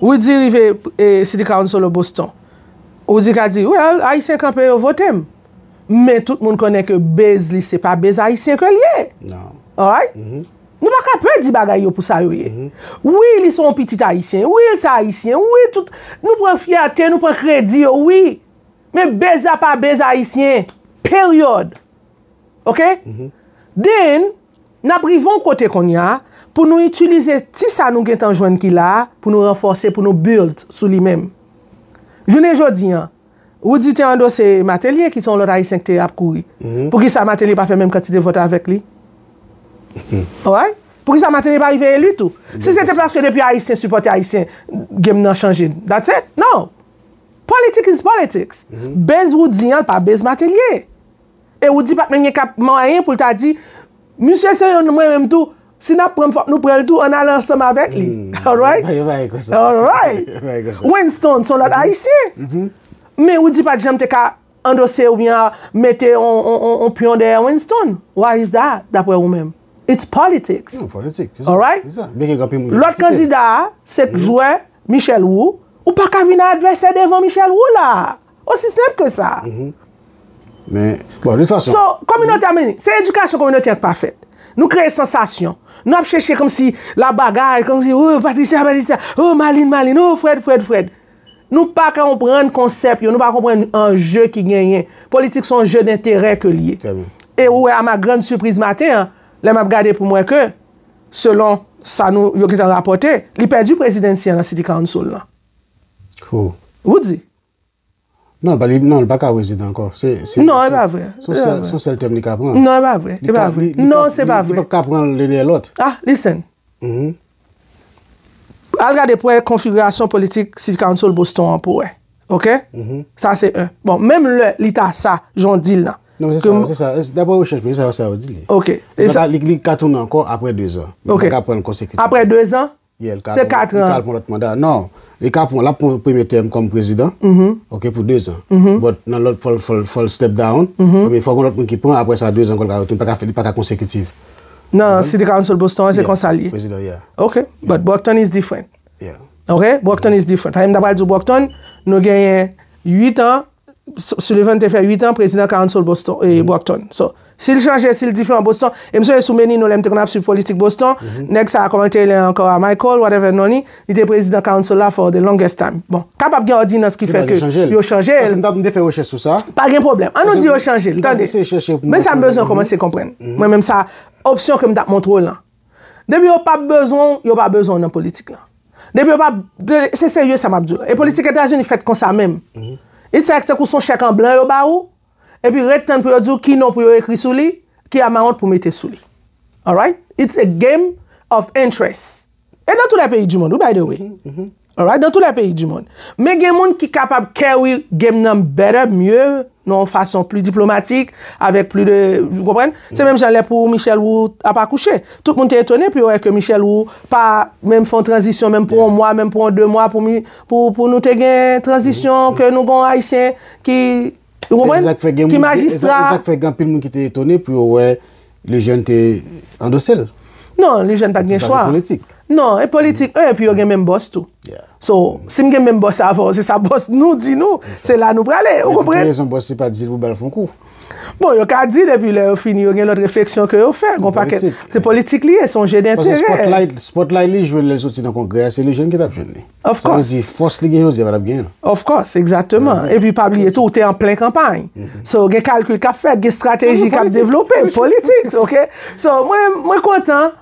Rudy rive, e, City Council of Boston. Rudy ka di, well, Ayisyen kanpe yo vote m. Men tout moun konnen ke base li se pa base Ayisyen ke l ye. Non. Alright? Nou pa ka pè di bagay yo pou sa yo ye. Wi, li se yon pitit Ayisyen. Wi, l se Ayisyen. Wi, tout, nou pran fyète, nou pran kredi yo, wi. Men base la pa base Ayisyen. Period. Oke? Then, n ap rive yon kote kounye a pou nou itilize ti sa nou gentan jwenn ki la a pou nou ranfòse, pou nou build sou li menm. Jounen jodi a, Rudy te andose Martelly, ki se yon lòt Ayisyen ki te ap kouri. Poukisa Martelly pa fè menm kantite vòt avèk li? Alright? Poukisa Martelly pa rive eli tou? Si se te paske depi Ayisyen sipòte Ayisyen, game nan chanje. That's it. No. Politics is politics. Base Rudy an, pa base Martelly. E Rudy pa t menm gen kap mwayen pou l ta di, misye se youn mwen menm tou, si n ap pran l, fòk nou pran l tou, ann ale ansanm avèk li. Alright? Bagay, bagay konsa. Alright. Bagay konsa. Winston, se yon lòt Ayisyen. Men Rudy pa t janm te ka andose oubyen mete on, on, on, on pyon dèyè Winston. Why is that, daprè ou menm? It's politics. Non, politik, se sa. Alright? Se sa. Byen ke gen anpil moun ki Lòt kritike. kandida a, se jwè Michel Roux. Ou pa ka vin advèsè devan Michel Roux la. Osi senp ke sa. Men, bon, de tout fason. So, kominote a, men, se edikasyon kominote a k pa fèt. Nou kreye sansasyon. Nou ap chèche kòmsi la bagay, kòmsi, oh, Patricia, Patricia, oh, Marlene, Marlene, oh, Fred, Fred, Fred. Nou pa konprann konsèp yo, nou pa konprann anje ki genyen. Politik se yon jeu d'intérêt ke l ye. Trè byen. E ou wè, a ma grande surprise maten an, lè m ap gade pou m wè ke, selon sa nou, yo gentan rapòte, li pèdi prezidansyèl nan City Council lan. Who? Rudy. Non, li pa, li, non, li pa ka prezidan ankò. Se, se, Non, se, e pa vre. se yon E pa sèl, vre. se yon sèl tèm li ka pran. Non, e pa vre. Li E pa ka, vre. li, li Non, ka, se li, pa li vre. p ap ka pran l de lòt. Ah, listen. Mhm. Al gade pou wè konfigirasyon politik City Council Boston an pou wè. Oke? Mhm. Sa se en. Bon, menm lè li ta sa, jan w di l lan. Non, se Ke sa, m- se sa. E, daprè rechèch mwen, se sa, sa yo di li. Oke. Li E pa sa ka, li, li ka tounen ankò apre dezan. Men Oke. li pa ka pran l konsekitif. Apre dezan? Yeah, li ka Se pran, kat li an. ka pran lòt manda. Non, li ka pran, l ap pran premye tèm kòm prezidan. Mhm. Oke, pou dezan. Mhm. But nan lòt, fò l, fò l, fò l step down. Mhm. Men fò gen lòt moun ki pran, apre sa, dezan ankò, li ka retounen, li pa ka fè, li pa ka konsekitif. Nan City Council Boston an, se Yeah. konsa l ye. Prezidan, yeah. Oke, but Brockton is different. Yeah. Oke, Brockton is different. Sa vle di, m ta pral di w Brockton, nou genyen uit an, S-, Sullivan te fè uit an prezidan Council Boston, e, Brockton. So, si l chanje, si l diferan Boston, e m sonje sou Menino, lè m te konn ap swiv politik Boston, nèg sa a, kòman l te rele ankò a, Michael, whatever non li, li te prezidan Council la for the longest time. Bon, kapab gen òdinans ki Yo fè pa ke chanje l. yo chanje Paske l. m t ap, m te fè rechèch sou sa. Pa gen pwoblèm. An nou Paske di yo m, chanje l, m t ap tande. eseye chèche pou m Men sa m konprann. bezwen kòmanse konprann. Mwen menm sa, opsyon ke m t ap montre w lan. Depi yo p ap bezwen w, yo pa bezwen w nan politik lan. Depi yo p ap, de, se serye sa m ap di w lan. E politik Etazini fèt konsa menm. It's like tankou se yon chèk an blan yo ba ou, epi ret tann pou yo di w ki non pou yo ekri sou li, ki amount pou mete sou li. Alright? It's a game of interest. Et dans tous les pays du monde, wi, by the way. Alright? Dans tous les pays du monde. Men gen moun ki kapab carry game nan better, mieux, nan yon fason pli diplomatik, avèk pli de, ou konprann? Se menm jan lè pou Michel Roux ap akouche. Tout moun te etone pou yo wè ke Michel Roux pa menm fè yon tranzisyon, menm pou yon mwa, menm pou yon de mwa, pou mi-, pou, pou nou te gen tranzisyon, ke nou gen yon Ayisyen ki, ou konprann? E se sa k fè gen Ki moun, e sa, majistra. e sa k fè gen anpil moun ki te etone pou yo wè Lejeune te andose l. Non, Lejeune pa t gen Sa se chwa. politik. Non, e politik, e, epi yo gen menm bòs tou. Yeah. So, si m gen menm bòs avè w, se sa bòs nou di nou, se la nou prale, ou Men pou ki konprann? rezon bòs li pa di l pou ba l fè yon kou? Bon, yo ka di depi lè yo fini, yo gen lòt refleksyon ke yo fè. Gon pakèt. Se politik li ye, se yon je denterè. Paske spotlight, spotlight li jwenn lè l soti nan kongrè a, se li jwenn ki t ap jwenn li. Sa vle di, fòs li gen jodi a pa t ap genyen l. Of course, egzakteman. Epi pa bliye tou, ou te an plen kanpay. So, gen kalkil k ap fèt, gen estrateji k ap devlope, politik, ok? So, mwen, mwen kontan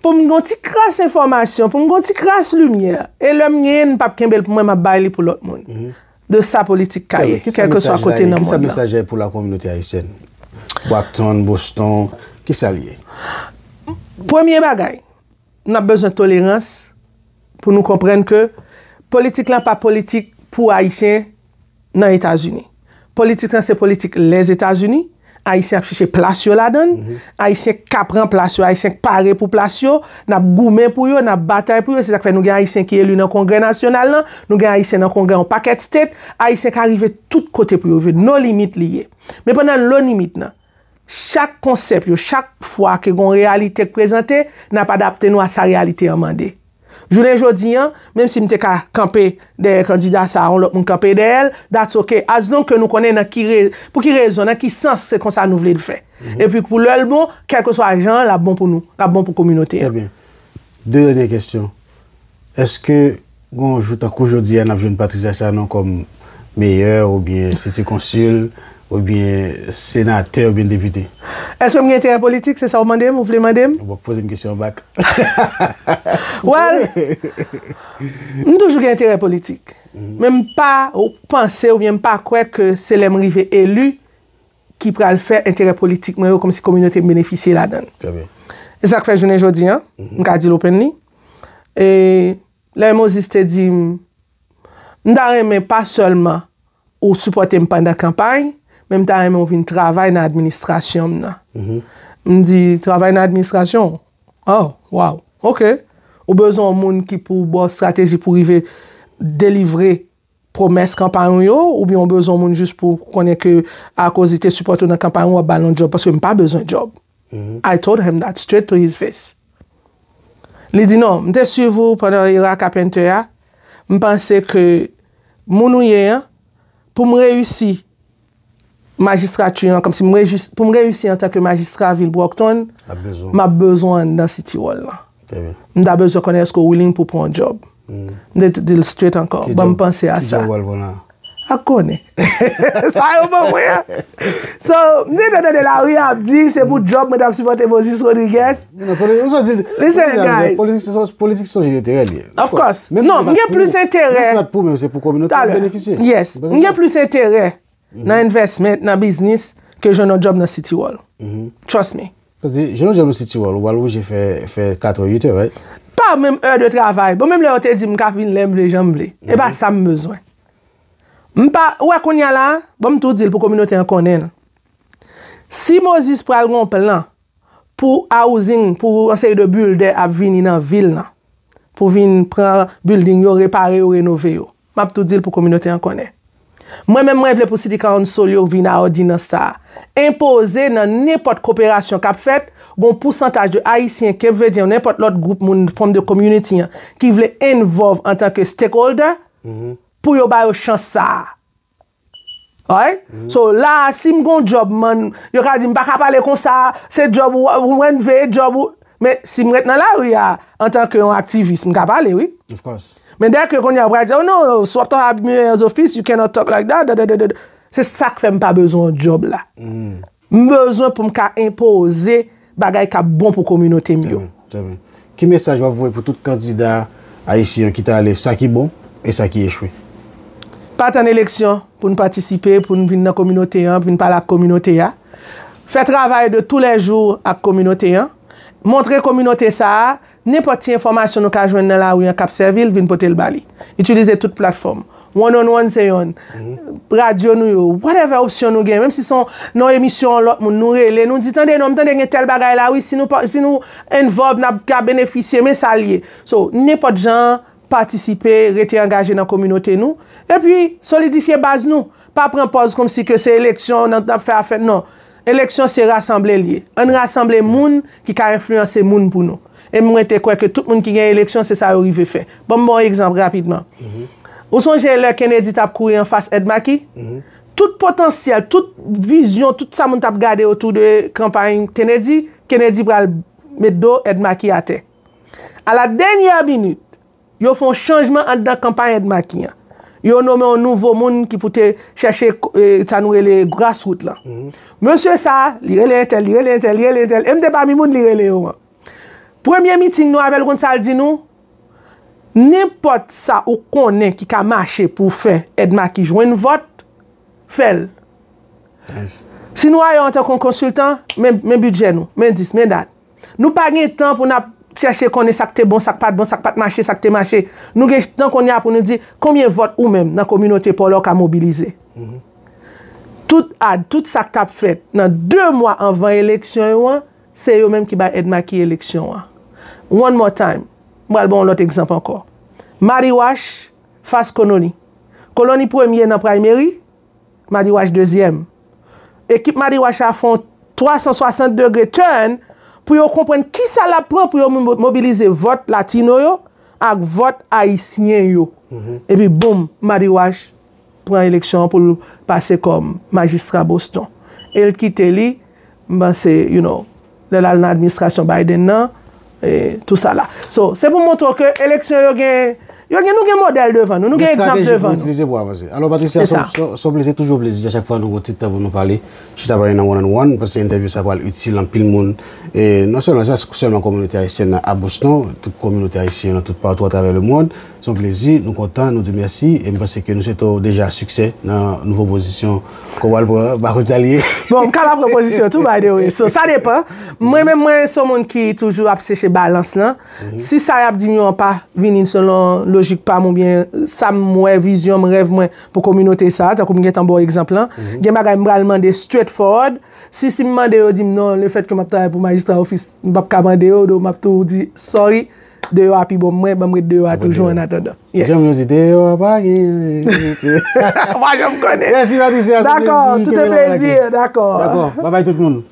pou m gen yon ti kras enfòmasyon, pou m gen yon ti kras limyè. E lè m genyen l, m p ap kenbe l pou mwen, m ap bay li pou lòt moun. De sa politik ka ye, kèlkeswa kote nan mond lan. Kisa mesaj la ye pou la kominote ayisyèn? Brockton, Boston, kisa l ye? Premye bagay, n ap bezwen tolerans pou nou konprann ke politik lan pa politik pou Ayisyen nan Etazini. Politik lan se politik Lèzetazini. Ayisyen ap chèche plas yo ladan l. Ayisyen ka pran plas yo, Ayisyen k pare pou plas yo, n ap goumen pou yo, n ap batay pou yo. Se sa k fè nou gen Ayisyen ki eli nan Kongrè Nasyonal lan, nou gen Ayisyen nan Kongrè yon pakèt state. Ayisyen ka rive tout kote pou yo rive. No limit li ye. Men pandan no limit nan, chak konsèp yo, chak fwa ke gon reyalite k prezante, n ap adapte nou a sa reyalite an mande. Jounen jodi an, menm si m te ka kanpe dèyè kandida sa a, yon lòt moun kanpe dèyè l, that's ok, as long ke nou konnen nan ki re, pou ki rezon, nan ki sans se konsa nou vle l fè. Epi pou lè l bon, kèlkeswa jan an, l ap bon pou nou, l ap bon pou kominote a. Trè byen. De dènye kesyon. Èske gon jou tankou jodi a n ap jwenn Patricia Sanon kòm meyè oubyen siti konsil oubyen senatè oubyen depite? Èske m gen enterè politik? Se sa w mande m? Ou vle mande m? Ou pap poze m kesyon an bak. Well, m toujou gen enterè politik. Men m pa panse oubyen m pa kwè ke se lè m rive eli ki pral fè enterè politik mwen yo kòmsi kominote m benefisye ladan l. E sa k fè jounen jodi an, m ka di l openly, e lè Moses te di m, m ta renmen pa sèlman ou sipòte m pandan kanpay, men m ta renmen w vin travay nan administrasyon m nan. M di, travay nan administrasyon w? Oh, wow, ok. Ou bezwen yon moun ki pou ba w estrateji pou rive delivre pwomès kanpay ou yo, oubyen w bezwen yon moun jis pou konnen ke akoz li te sipòte w nan kanpay ou, w ap ba l yon djòb, paske m pa bezwen djòb. I told him that straight to his face. Li di non, m te swiv ou pandan era Carpenter a, m panse ke moun ou ye an, pou m reyisi majistrati an, kòmsi m reyisi, pou m reyisi antanke majistra vil Brockton, m ap bezwen w anndan City Hall lan. M ta bezwen konnen èske w willing pou pran yon djòb. M te di l straight ankò, ban m panse a sa. Ak konnen. Sa yo ban mwen an. So, m te tande de lari ap di se pou djòb mwen t ap sipòte Moses Rodriguez. Listen, guys. Politik se yon je denterè li ye. Of course. Non, m gen plis enterè. Menm si se pa t pou mwen, se pou kominote a benefisye. Yes. M gen plis enterè nan investment, nan biznis, ke jwenn yon djòb nan City Hall. Trust me. Paske jwenn yon djòb nan City Hall, ou pral oblije fè, fè katrè, uitè, right? Pa menm è de travay. Bon, menm lè yo te di m ka vin lè m vle, jan m vle. E pa sa m bezwen. M pa, ou wè kounye a la, bon, m tou di l pou kominote an konnen l. Si Moses pral gon plan pou housing, pou yon seri de builder ap vini nan vil lan, pou vin pran building yo, repare yo, renove yo. M ap tou di l pou kominote an konnen. Mwen menm, mwen vle pou City Council yo vin a òdinans sa a. Enpoze nan nenpòt koperasyon k ap fèt, gon pousantaj de Ayisyen, ke vle di nenpòt lòt gwoup moun, form de community an, ki vle involve antanke stakeholder, pou yo ba yo chans sa a. Alright? So, la a, si m gon djòb, man, yo ka di m pa ka pale konsa, se djòb ou, ou renve, djòb ou. Men, si m ret nan lari a, antanke yon aktivis, m ka pale, wi. Of course. Men dèke kounye a, yo pral di, oh non, si w ap travay ak mayor's office, you cannot talk like that, da, da, da, da. Se sa k fè m pa bezwen yon djòb la. M bezwen pou m ka enpoze bagay k ap bon pou kominote m yo. Trè byen, trè byen. Ki mesaj w ap voye pou tout kandida ayisyen yo ki t ale, sa ki bon e sa ki echwe? Pa tann eleksyon pou n patisipe, pou n vin nan kominote an, pou vin pale ak kominote a. Fè travay de toulèjou ak kominote an. Montre kominote sa a, nenpòt ti enfòmasyon nou ka jwenn nan lari an k ap sèvi l, vin pote l ba li. Itilize tout platfòm. One on one se yonn. Radyo nou yo, whatever opsyon nou gen, menm si se yon, nan emisyon yon lòt moun, nou rele, nou di, tande non, m tande gen tèl bagay la, wi, si nou, si nou involve, n ap ka benefisye, men sa l ye. So, nenpòt jan, patisipe, rete angaje nan kominote nou. Epi, solidifye baz nou. Pa pran pòz kòmsi ke se eleksyon n ap fè afè, non. Eleksyon se rasanble l ye. Ann rasanble moun ki ka enfliyanse moun pou nou. E mwen te kwè ke tout moun ki gen eleksyon, se sa yo rive fè. Ban m ba w egzanp rapidman. Ou sonje lè Kennedy t ap kouri anfas Ed Markey? tout potansyèl, tout vizyon, tout sa moun t ap gade otou de kanpay Kennedy, Kennedy pral met do Ed Markey atè. A la dènyè minit, yo fè yon chanjman anndan kanpay Ed Markey an. Yo nonmen yon nouvo moun ki pou te chèche, eh, sa nou rele grassroot lan. Mesye sa, li rele entèl, li rele entèl, li rele entèl. E m te pami moun li rele yo an. Premye miting nou avè l, konn sa l di nou? Nenpòt sa ou konnen ki ka mache pou fè Ed Markey jwenn vòt, fè l. Si nou ayè antanke yon konsiltan, men, men bidjè nou, men dis, men dat. Nou pa gen tan pou n ap chèche konnen sa k te bon, sa k pa t bon, sa k pa t mache, sa k te mache. Nou gen tan kounye a pou nou di konbyen vòt ou menm nan kominote pa w la w ka mobilize. Tout ad, tout sa k t ap fèt nan de mwa anvan eleksyon yo an, se yo menm ki bay Ed Markey eleksyon an. One more time, m pral ba w yon lòt egzanp ankò. Madiwash fas Colony. Colony premye nan primary, Madiwash dezyèm. Ekip Madiwash la fè yon twa san swasant degre turn pou yo konprann kisa l ap pran pou yo mo-, mobilize vòt latino yo ak vòt ayisyen yo. Epi boum, Madiwash pran eleksyon an pou l pase kòm majistra Boston. E l kite li, m panse, you know, lè l al nan administrasyon Biden nan, e, tou sa la. So, se pou montre w ke eleksyon yo gen, yo gen, nou gen modèl devan nou, nou gen egzanp devan nou. Gen estrateji pou itilize pou avanse. Alò, Patricia, se yon plezi, toujou plezi, a chak fwa nou gen yon ti tan pou nou pale, chita pale nan one on one, paske entèvyou sa pral itil anpil moun. E non sèlman, se pa sèlman kominote ayisyèn nan a Boston, tout kominote ayisyen nan tout patou atravè lemonn. Se yon plezi, nou kontan, nou di w mèsi, e m panse ke nou swete w deja siksè nan nouvo pozisyon ke w pral pran, m pa konn sa l ye. Bon, m ka pa pran pozisyon tou, by the way. So, sa depan. Mwen menm, mwen se yon moun ki toujou ap chèche balans lan. Si sa y ap di m yo an pa vini selon lojik pa m oubyen sa m wè, vizyon m, rèv mwen pou kominote sa, tankou m gentan ba w egzanp lan, gen bagay m pral mande straight forward. Si, si m mande yo di m non, lefètke m ap travay pou majistra ofis, m p ap ka mande yo, donk m ap tou di sorry. Deyò a pi bon mwen, ban m ret deyò a toujou an atandan. Yes. Janm yo di deyò a pa gen. Pa janm konnen. Mèsi Patricia, se yon plezi. Dakò, tout un plaisir, dakò. Dakò, babay tout moun.